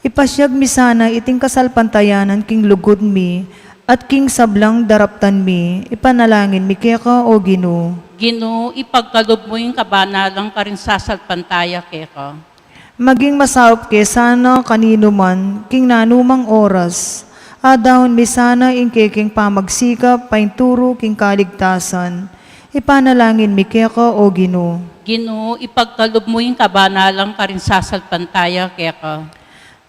Ipasyag mi sana iting kasalpantayanan king lugud mi at king sablang daraptan mi. Ipanalangin mi keka, o Ginu. Ginu, ipagkalub mu ing kabanalan karing sasalpantaya keka. Maging masaup ke sana kaninuman king nanumang oras. Adaun mi sana ing kekeng pamagsikap painturu king kaligtasan. Ipanalangin mi keka, o Ginu. Ginu, ipagkalub mu ing kabanalan karing sasalpantaya keka.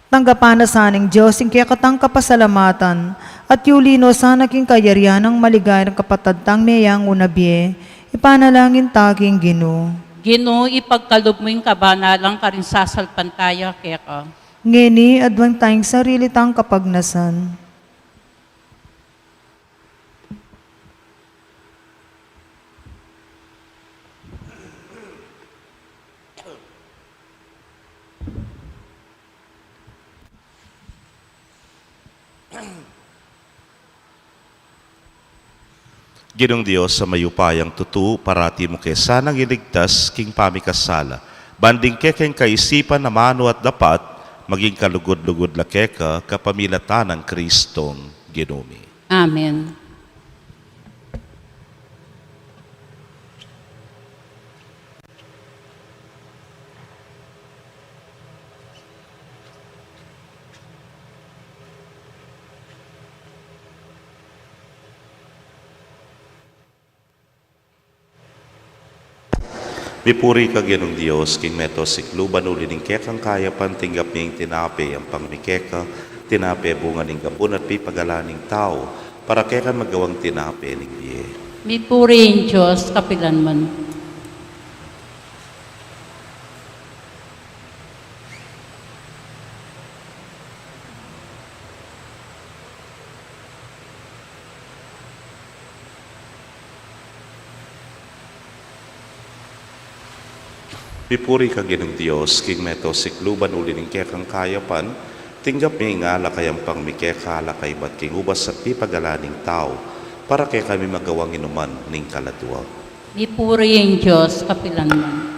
Tanggapan na sana ning Dios ing kekatang kapasalamatan, at yuli no sana king kayarian nang maligayang kapatad tang meyang una bie. Ipanalangin ta king Ginu. Ginu, ipagkalub mu ing kabanalan karing sasalpantaya keka. Ngeni, aduan tang sarili tang kapagnasan. Ginung Dios a mayupayang tutu, parati mu ke sanang iligtas king pamikasala, ban ding kekeng kaisipan a manu at dapat, maging kalugud-lugud la keka kapamilatan nang Kristong Ginu mi. Amen. Mipuri ka Ginung Dios, king meto sikluban, uli ning kekang kayapan tinggap mi ing tinape, yampang mi keka, tinape bunga ning gabun at pipagalan ning tau, para keka magawang tinape ning bie. Mipuri ing Dios kapilanman. Mipuri ka Ginung Dios, king meto sikluban, uli ning kekang kayapan, tinggap mi ing alak a yampang mi keka, alak a ibat king ubas at pipagalan ning tau, para kekami magawang inuman ning kaladua. Mipuri ing Dios kapilan man.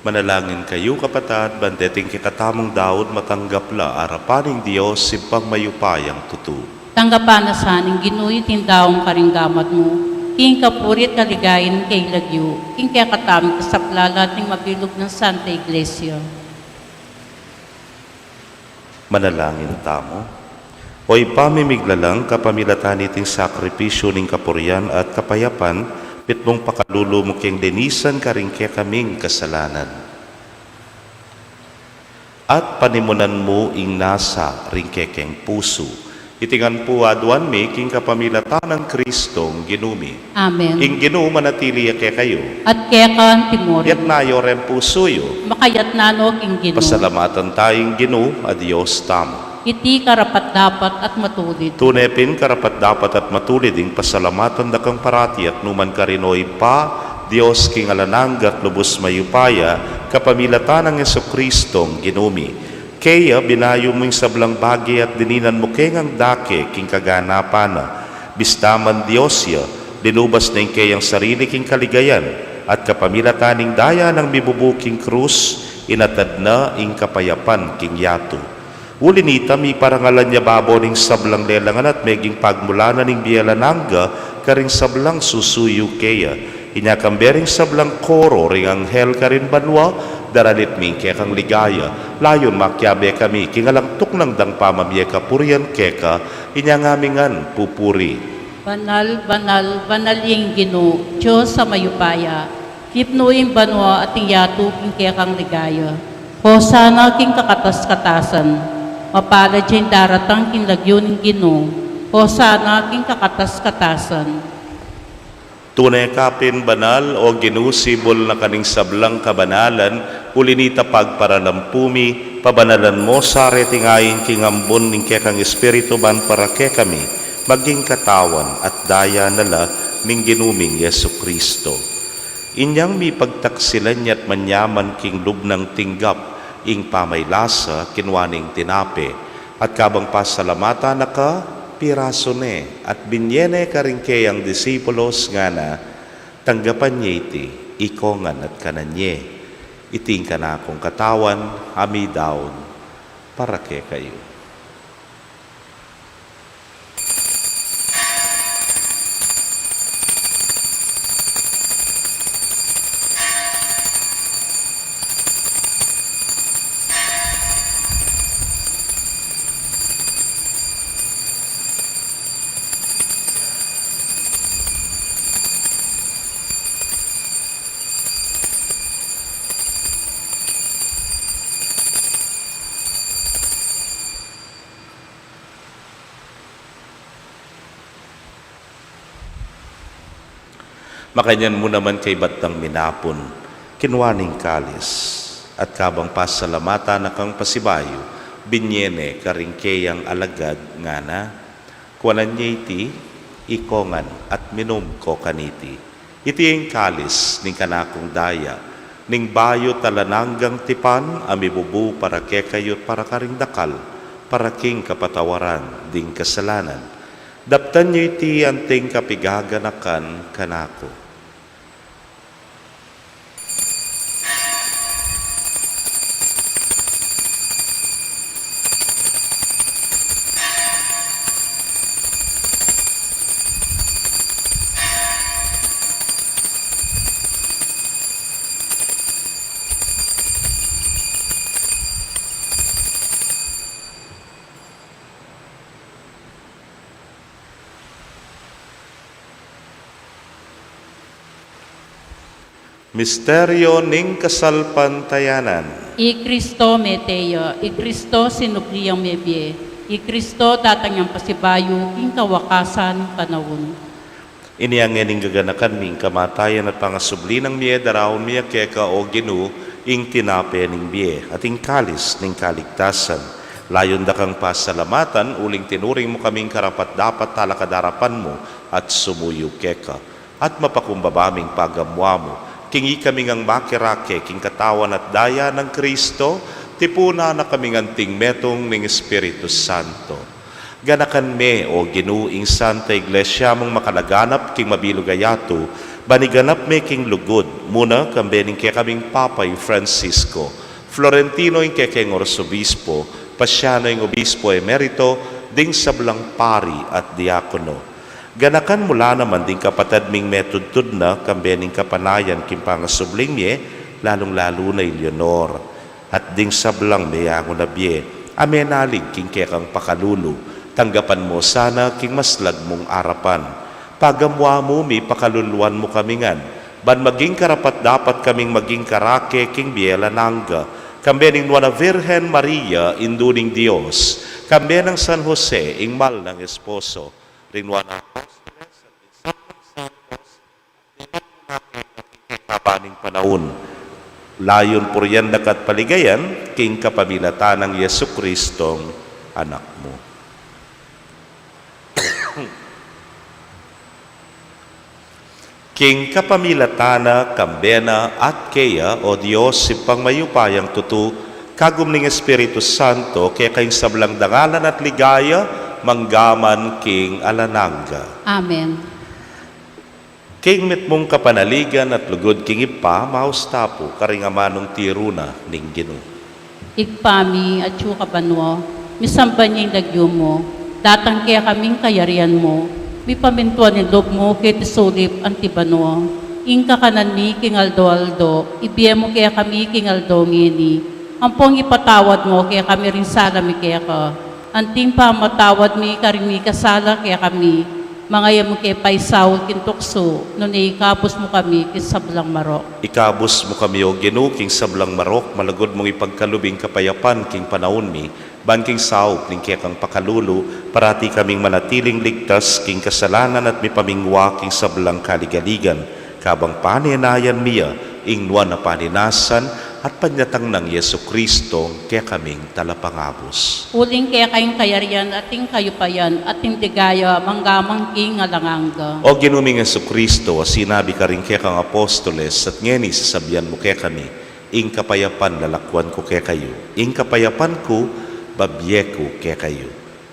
Manalangin kayu, kapatad, ban deting kekatamung daun matanggap la arapan ning Dios, Ibpang mayupayang tutu. Tanggapan na sa ning Ginu iting daun karing gamat mu, king kapurian at kaligayan ning kayang lagyu, king kekatamung kasaplalan at ning mabilug nang Santa Iglesia. Manalangin tamu. O Ibpa mi miglalang, kapamilatan niting sakripisyu ning kapurian at kapayapan, mitmung pakalulu mu keng linisan karing kekaming kasalanan. At panimunan mu ing nasa ring kekeng pusu. Iti ngan pu aduan mi king kapamilatan nang Kristong Ginu mi. Amen. Ing Ginu manatili ya kekayu. At keka antimurin. Yatna yu reng pusu yu. Makayatna no king Ginu. Pasalamatan ta ing Ginu a Dios tamu. Iti karapat-dapat at matulid. Tune pin karapat-dapat at matulid ing pasalamatan da kang parati at nukarin man, o Ibpa, Dios king alang angga at lubus mayupaya, kapamilatan nang Jesukristong Ginu mi. Keya binayu mu ing sablang bage at dininan mu keng dake king kaganapan na. Bista man Dios ya, linubas na ing keyang sarili king kaligayan, at kapamilatan ning daya nang mibubu king krus, inatad na ing kapayapan king yatu. Uli nita, miparangalan ya babo ning sablang lelangan at meging pagmulanan ning bie alang angga karing sablang susuyu keya. Inya kambe ring sablang koro ring anghel karin banua, daralit mi ing kekang ligaya, layun makiabe kami king alang tuknang dang pamamie kapurian keka, inya ngan mi ngan pupuri. Banal, banal, banal ing Ginu, Dios a mayupaya, mipnu ing banua at ing yatu king kekang ligaya. Hosana king kakatas-katasan. Mapalad ya ing daratang king lagyu ning Ginu. Hosana king kakatas-katasan. Tune ka pin banal, o Ginu, sibul na ka ning sablang kabanalan, uli nita pagparalampu mi, pabanalan mu sa reting ain king ambun ning kekang Espiritu ban para kekami maging katawan at daya na la ning Ginu ming Jesucristo. Inyang mipagtaksilan ya at manyaman king lub nang tinggap ing pamaylasa, kinua ne ing tinape, at kabang pasalamatan na ka, pirasu ne, at binie ne karing keyang disipulos, ngana, tanggapan ye iti, ikongan at kanan ye. Iti ing kanakung katawan, a midaun para kekayu. Makanyan mu naman kaybat dang minapun, kinua ne ing kalis, at kabang pasalamatan na kang pasibayu, binie ne karing keyang alagad, ngana, kuanan ye iti, ikongan at minum ko kaniti. Iti ing kalis ning kanakung daya, ning bayu at alang anggang tipan, a mibubu para kekayu at para karing dakal, para king kapatawaran ding kasalanan. Daptan yu iti anting kapiganakan kanaku. Misteryo ning kasalpantayanan. I Kristo mete ya, i Kristo sinubli yang mebie, I Kristo datang yang pasibayu king kawakasan ning panaun. Inya ngening gaganakan mi ing kamatayan at pangasubli nang mie, daraun mi keka, o Ginu, ing tinape ning bie at ing kalis ning kaligtasan. Layun da kang pasalamatan uling tinuring mu kaming karapat-dapat talakad king arapan mu at sumuyu keka. At mapakumbaba ming pagamuan mu king ikami ngang makirake king katawan at daya nang Kristo, tipunan na kaming anting metung ning Espiritu Santo. Ganakan me, o Ginu, ing Santa Iglesia mung makalaganap king mabilug a yatu, ban iganap me king lugud, muna kambe ning kekaming Papa ing Francisco, Florentino ing kekeng Arsobispo, Pasiano ing Obispo Emerito, ding sablang pari at diakono. Ganakan mu la naman ding kapatad ming metudtud na kambe ning kapanayan king pangasubling mie, lalung-lalu na i Leonor, at ding sablang meyangu na bie a menalig king kekang pakalulu. Tanggapan mu sana king maslag mung arapan. Pagamuan mu mi, pakaluluan mu kami ngan, ban maging karapat-dapat kaming maging karake king bie alang angga, kambe ning Nuan a Virgen Maria, Indu ning Dios, kambe nang San Jose, ing mal nang esposo, ring Nuan a Apostoles, at ding Santos, king kaban ning panaun. Layun purian da ka at paligayan king kapamilatan nang Jesucristong Anak mu. King kapamilatan na, kambe na, at keya, o Dios, Ibpang mayupayang tutu, kagum ning Espiritu Santo, keka ing sablang dangalan at ligaya, mangga man king alang angga. Amen. King mitmung kapanaligan at lugud king Ibpa, maus ta pu karing amanung tiru na ning Ginu. Ibpa mi, atsu ka banua, misamban ya ing lagyu mu, datang kekami ing kayarian mu, mipamintuan ing lub mu keti sulip anti banua. Ing kakanan mi king aldo-aldo, ibie mu kekami king aldo ngeni. Ampong ipatawad mu kekami ring sala mi keka, anti ing pamamatawad mi karing mikasala kekami. Manga e mu ke paisaul king tuksu, nune ikabus mu kami king sablang marok. Ikabus mu kami, o Ginu, king sablang marok, malugud mung ipagkalub ing kapayapan king panaun mi, ban king saup ning kekang pakalulu, parati kaming manatiling ligtas king kasalanan at mipamingwa king sablang kaligaligan, kabang panenayan mi ya ing nuan a paninasan at panyatang nang Jesucristo, kekaming Talapangabus. Uling keka ing kayarian at ing kayupayan at ing ligaya mangga man king alang angga. O Ginu ming Jesucristo, a sinabi karing kekang apostoles, at ngeni sasabian mu kekami, ing kapayapan lalakuan ku kekayu, ing kapayapan ku babie ku kekayu.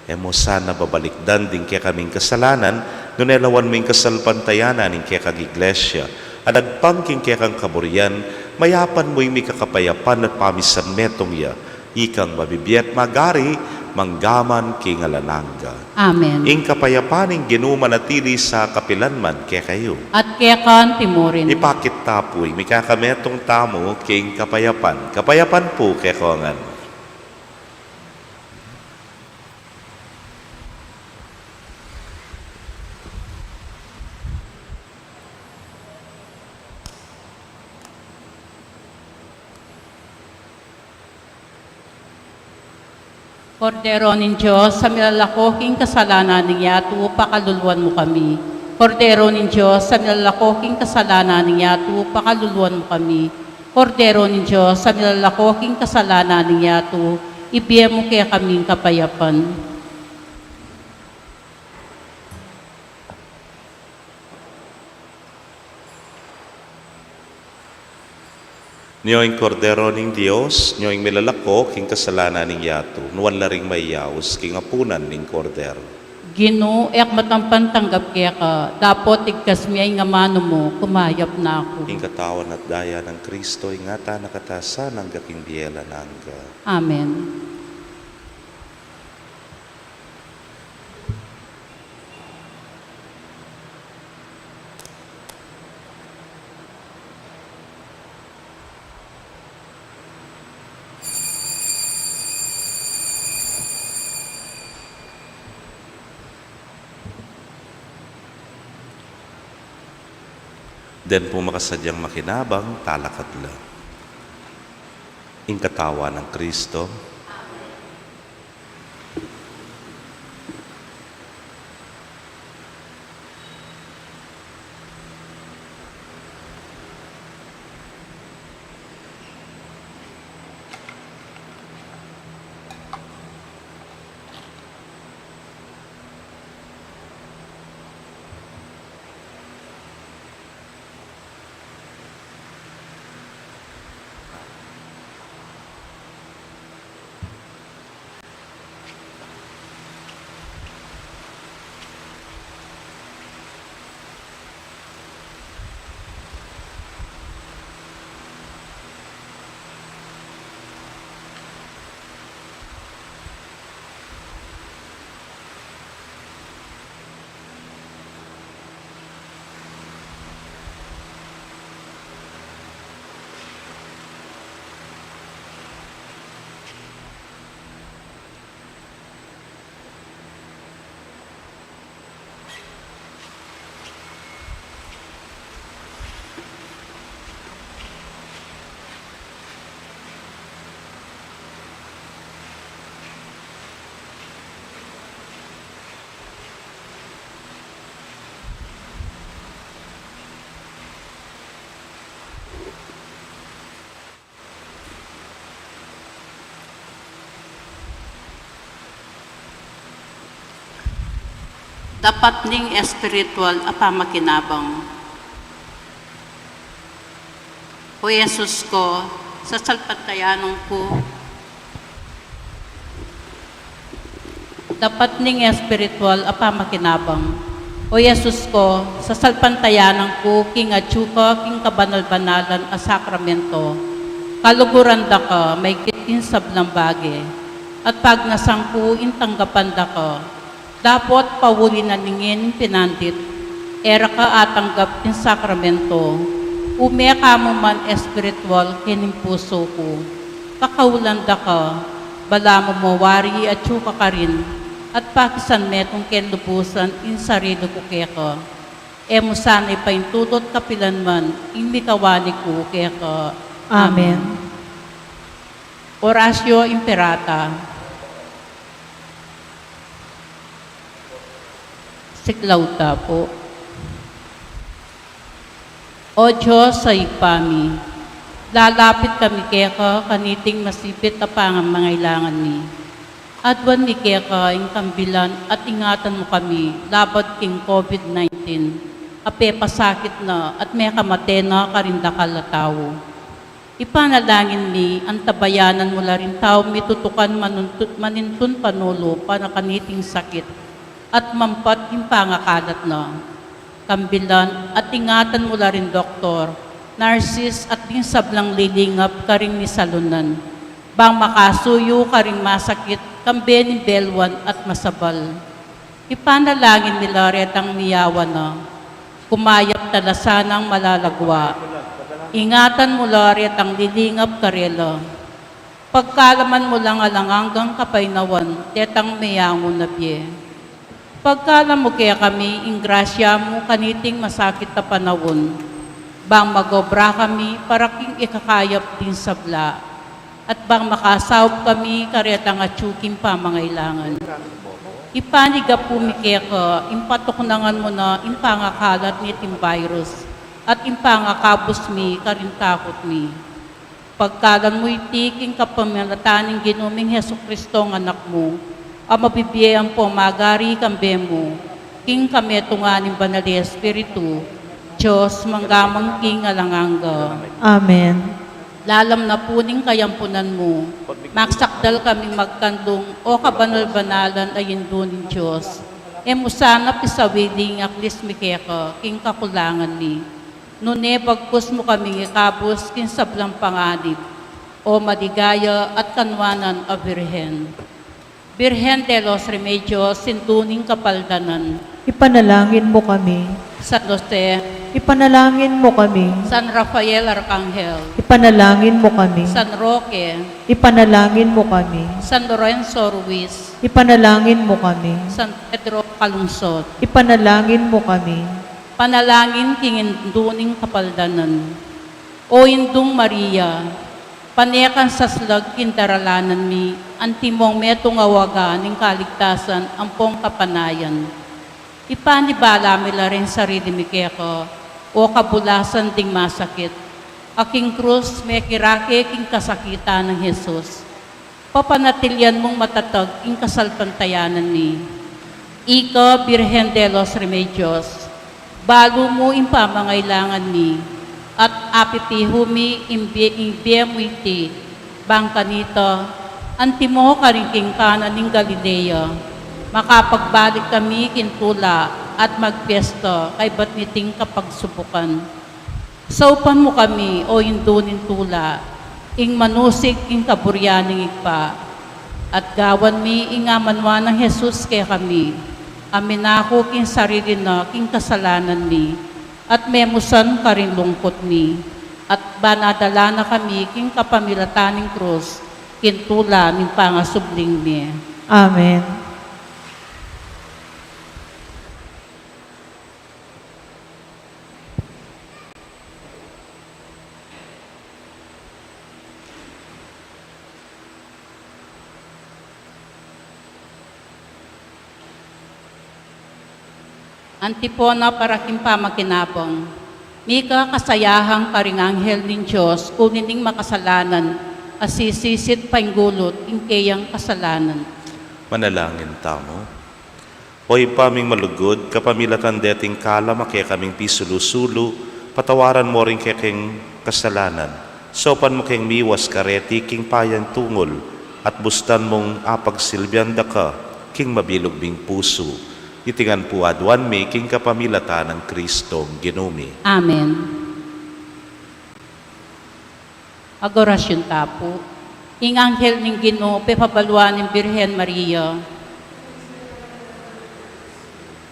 E mu sana babalikdan ding kekaming kasalanan, nune lawan mu ing kasalpantayanan ning kekang Iglesia, a agpang king kekang kaburian, mayapan mu ing mikakapayapan at pamisan metung ya, ikang mabibie at magari, mangga man king alang angga. Amen. Ing kapayapan ning Ginu manatili sa kapilan man kekayu. At keka anti murin. Ipakit ta pu ing mikakametung tamu king kapayapan. Kapayapan pu kekongan. Kordero ning Dios, a milalako king kasalanan ning yatu, pakaluluan mu kami. Kordero ning Dios, a milalako king kasalanan ning yatu, pakaluluan mu kami. Kordero ning Dios, a milalako king kasalanan ning yatu, ibie mu kekami ing kapayapan. Nyo ing Kordero ning Dios, nyo ing milalako king kasalanan ning yatu, nuan la ring mayaus king apunan ning Kordero. Ginu, e ku matampan tanggap keka, dapot igkas mu ing amanu mu, kumayap na ku. Ing katawan at daya nang Kristo, ingatan na katasan angga king bie alang angga. Amen. Deng pu makasadyang makinabang, talakad la. Ing katawan nang Kristo. Dapat ning espiritual a pamakinabang. O Jesus ko, sasalpantayanan ku. Dapat ning espiritual a pamakinabang. O Jesus ko, sasalpantayanan ku king atyu ka king kabanal-banalan a sakramento. Kaluguran da ka maigit king sablang bage, at pagnasan ku ing tanggapan da ka. Dapot pauli na ning pinandit, e ra ka atanggap king sakramento. Ume ka mu man espiritual king pusu ku. Kakaulan da ka, balamu mo wari atyu ka karin, at pakisan metung ke lubusan ing sarili ku keka. E mu sana ipaintulot kapilan man ing mikawani ku keka. Amen. Amen. Oratio Imperata. Siklaud ta pu. O Dios a Ibpa mi, lalapit kami keka kaniting masipit a pamangailangan mi. Aduan mi keka ing kambilan at ingatan mu kami laban king COVID nineteen, a pepasakit na at mekamate na karing dakal a tau. Ipanalangin mi, antabayanan mu la ring taung mitutukan manuntu-, manintun panulu para kaniting sakit at mampat king pangakalat na. Kambilan at ingatan mu la ring doktor, nurses at ding sablang lilingap karing misalunan, bang makasuyu karing masakit, kambe ning belwan at masabal. Ipanalangin mi la retang miyawan na, kumayap ta la sanang malalagwa. Ingatan mu la retang lilingap karela. Pagkalaman mu lang alang anggang kapaynawan detang meyangu na bie. Pagkalam mu kekami ing grasya mu kaniting masakit a panaun, bang magobra kami para king ikakayap ding sabla, at bang makasaup kami karetang atyu king pamangailangan. Ipanyawad mi keka ing patuknangan mu na ing pangakalat niting virus at ing pangakabus mi karing takut mi. Pagkalam mu iti king kapamilatan ning Ginu ming Jesucristo a Anak mu, a mabibie ampong magari kambe mu, king kametungan ning Banal a Espiritu, Dios, mangga man king alang angga. Amen. Lalam na pu ning kayampunan mu, magsakdal kaming magkanlung, o kabanal-banalan a Indu ning Dios. E mu sana pisawili ing aklis mi keka king kakulangan mi, nune bagkus mu kaming ikabus king sablang panganib, o maligaya at kanwanan a Birhen. Birhen de los Remedios, Indu ning Kapaldanan. Ipanalangin mu kami. San Jose. Ipanalangin mu kami. San Rafael Arkanghel. Ipanalangin mu kami. San Roque. Ipanalangin mu kami. San Lorenzo Ruiz. Ipanalangin mu kami. San Pedro Calungsod. Ipanalangin mu kami. Panalangin king Indu ning Kapaldanan. O Indung Maria, pane kang saslag king daralanan mi, antimong metung a waga ning kaligtasan ampong kapanayan. Ipanibala mi la ring sarili mi keka, o kabulasan ding masakit, a king krus mekirake king kasakitan nang Jesus. Papanatilian mung matatag ing kasalpantayanan mi. Ika, Birhen de los Remedios, balu mu ing pamangailangan mi, at apipihu mi ing bie, ing bie mu iti, bang kanita, antimo karing king Cana ning Galilea, makapagbalik kami king tula at magpiesta kaybat niting kapagsubukan. Saupan mu kami, o Indu ning tula, ing manusig king kaburian ning Ibpa, at gawan mi ing amanuan nang Jesus kekami, a minaku king sarili na king kasalanan mi, at memusan karing lungkut mi, at ban adala na kami king kapamilatan ning krus, king tula ning pangasubling mi. Amen. Antipona para king pamakinabang. Mika kasayahan karing anghel ning Dios, uli ning makasalanan a sisisit painggulut ing keyang kasalanan. Manalangin tamu. O Ibpa ming malugud, kapamilatan deting kalam a kekaming pisulu-sulu, patawaran mo ring kekeng kasalanan. Saupan mo keng miwas kareti king payantungul, at bustan mong apagsilbian daka king mabilug ming pusu. Iti ngan pu aduan mi king kapamilatan nang Kristong Ginu mi. Amen. Ag-orasyun ta pu. Ing anghel ning Ginu pepabaluan ing Birhen Maria.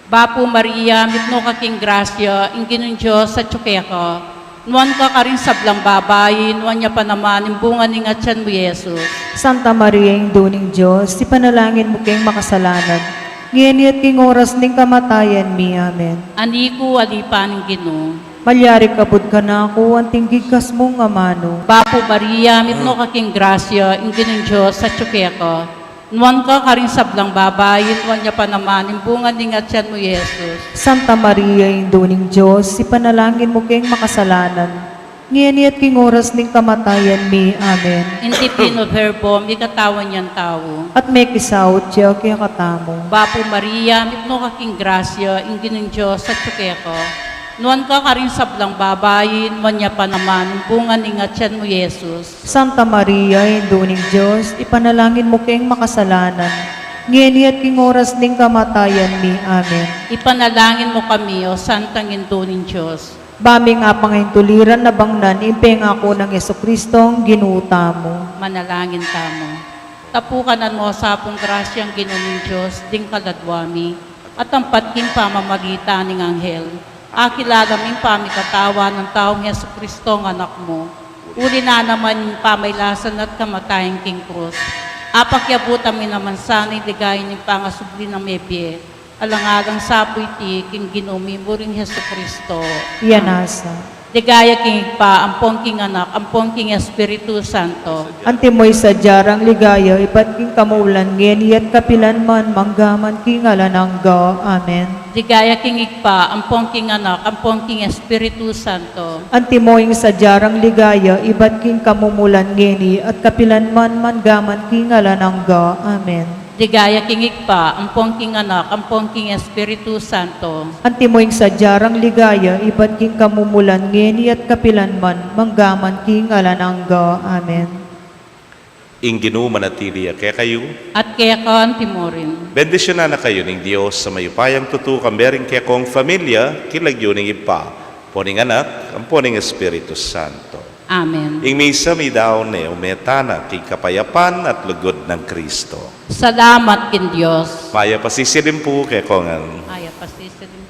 Bapu Maria, mipnu ka king grasya, ing Ginung Dios atyu keka. Nuan ka karing sablang babai, nuan ya pa naman ing bunga ning atian mu, Jesus. Santa Maria, Indu ning Dios, ipanalangin mu keng makasalanan, ngeni at king oras ning kamatayan mi. Amen. Ani ku, alipan ning Ginu. Malyari ka pud kanaku anting gigkas mung amanu. Bapu Maria, mipnu ka king grasya, ing Ginung Dios atyu keka. Nuan ka karing sablang babai, nuan ya pa naman ing bunga ning atian mu, Jesus. Santa Maria, Indu ning Dios, ipanalangin mu keng makasalanan, ngeni at king oras ning kamatayan mi. Amen. In Divino Verbum, ikatawan yang tau. At mekisaut ya kekatamu. Bapu Maria, mipnu ka king grasya, ing Ginung Dios atyu keka. Nuan ka karing sablang babai, nuan ya pa naman ing bunga ning atian mu, Jesus. Santa Maria, Indu ning Dios, ipanalangin mu keng makasalanan, ngeni at king oras ning kamatayan mi. Amen. Ipanalangin mu kami, O Santang Indu ning Dios. Ba ming apangintuliran na bangnan ing pengaku nang Jesucristong Ginu tamu. Manalangin tamu. Tapukanan mo sa pung grasyang Ginu ming Dios, ding kaladwa mi, at ampat king pamamagitan ning anghel, akilala ming pamikatawan nang taung Jesucristong Anak mu. Uli na naman ning pamailasan at kamatayan king krus, apakyabutan mi naman sana ing ligaya ning pangasubli nang mebie, alang-alang sa pu iti king Ginu mi muring Jesucristo. Iya nasa. Ligaya king Ibpa, ampon king Anak, ampon king Espiritu Santo. Antimo ing sadya rang ligaya, ibat king kamumulan ngeni at kapilan man, mangga man king alang angga. Amen. Ligaya king Ibpa, ampon king Anak, ampon king Espiritu Santo. Antimo ing sadya rang ligaya, ibat king kamumulan ngeni at kapilan man, mangga man king alang angga. Amen. Ligaya king Ibpa, ampon king Anak, ampon king Espiritu Santo. Antimo ing sadya rang ligaya, ibat king kamumulan ngeni at kapilan man, mangga man king alang angga. Amen. Ing Ginu manatili ya kekayu. At keka antimo rin. Bendisyunan na kayu ning Dios a mayupayang tutu, kambe ring kekong familia, king lagyu ning Ibpa, ampon ning Anak, ampon ning Espiritu Santo. Amen. Ing misa mi daun ne, ume tana king kapayapan at lugud nang Kristo. Salamat king Dios. Mayap a sisilim pu kekongan. Mayap a sisilim.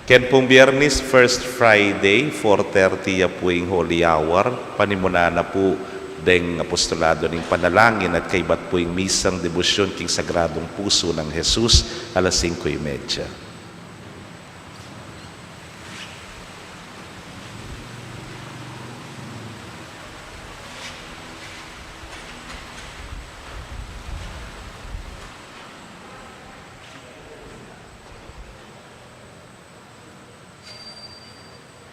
Ken pung Biernis, First Friday, four thirty ya pu ing Holy Hour, panimunan na pu deng apostolado ning panalangin at kaibat pu ing misang debosyun king Sagradong Pusu nang Jesus, alas singko y medya.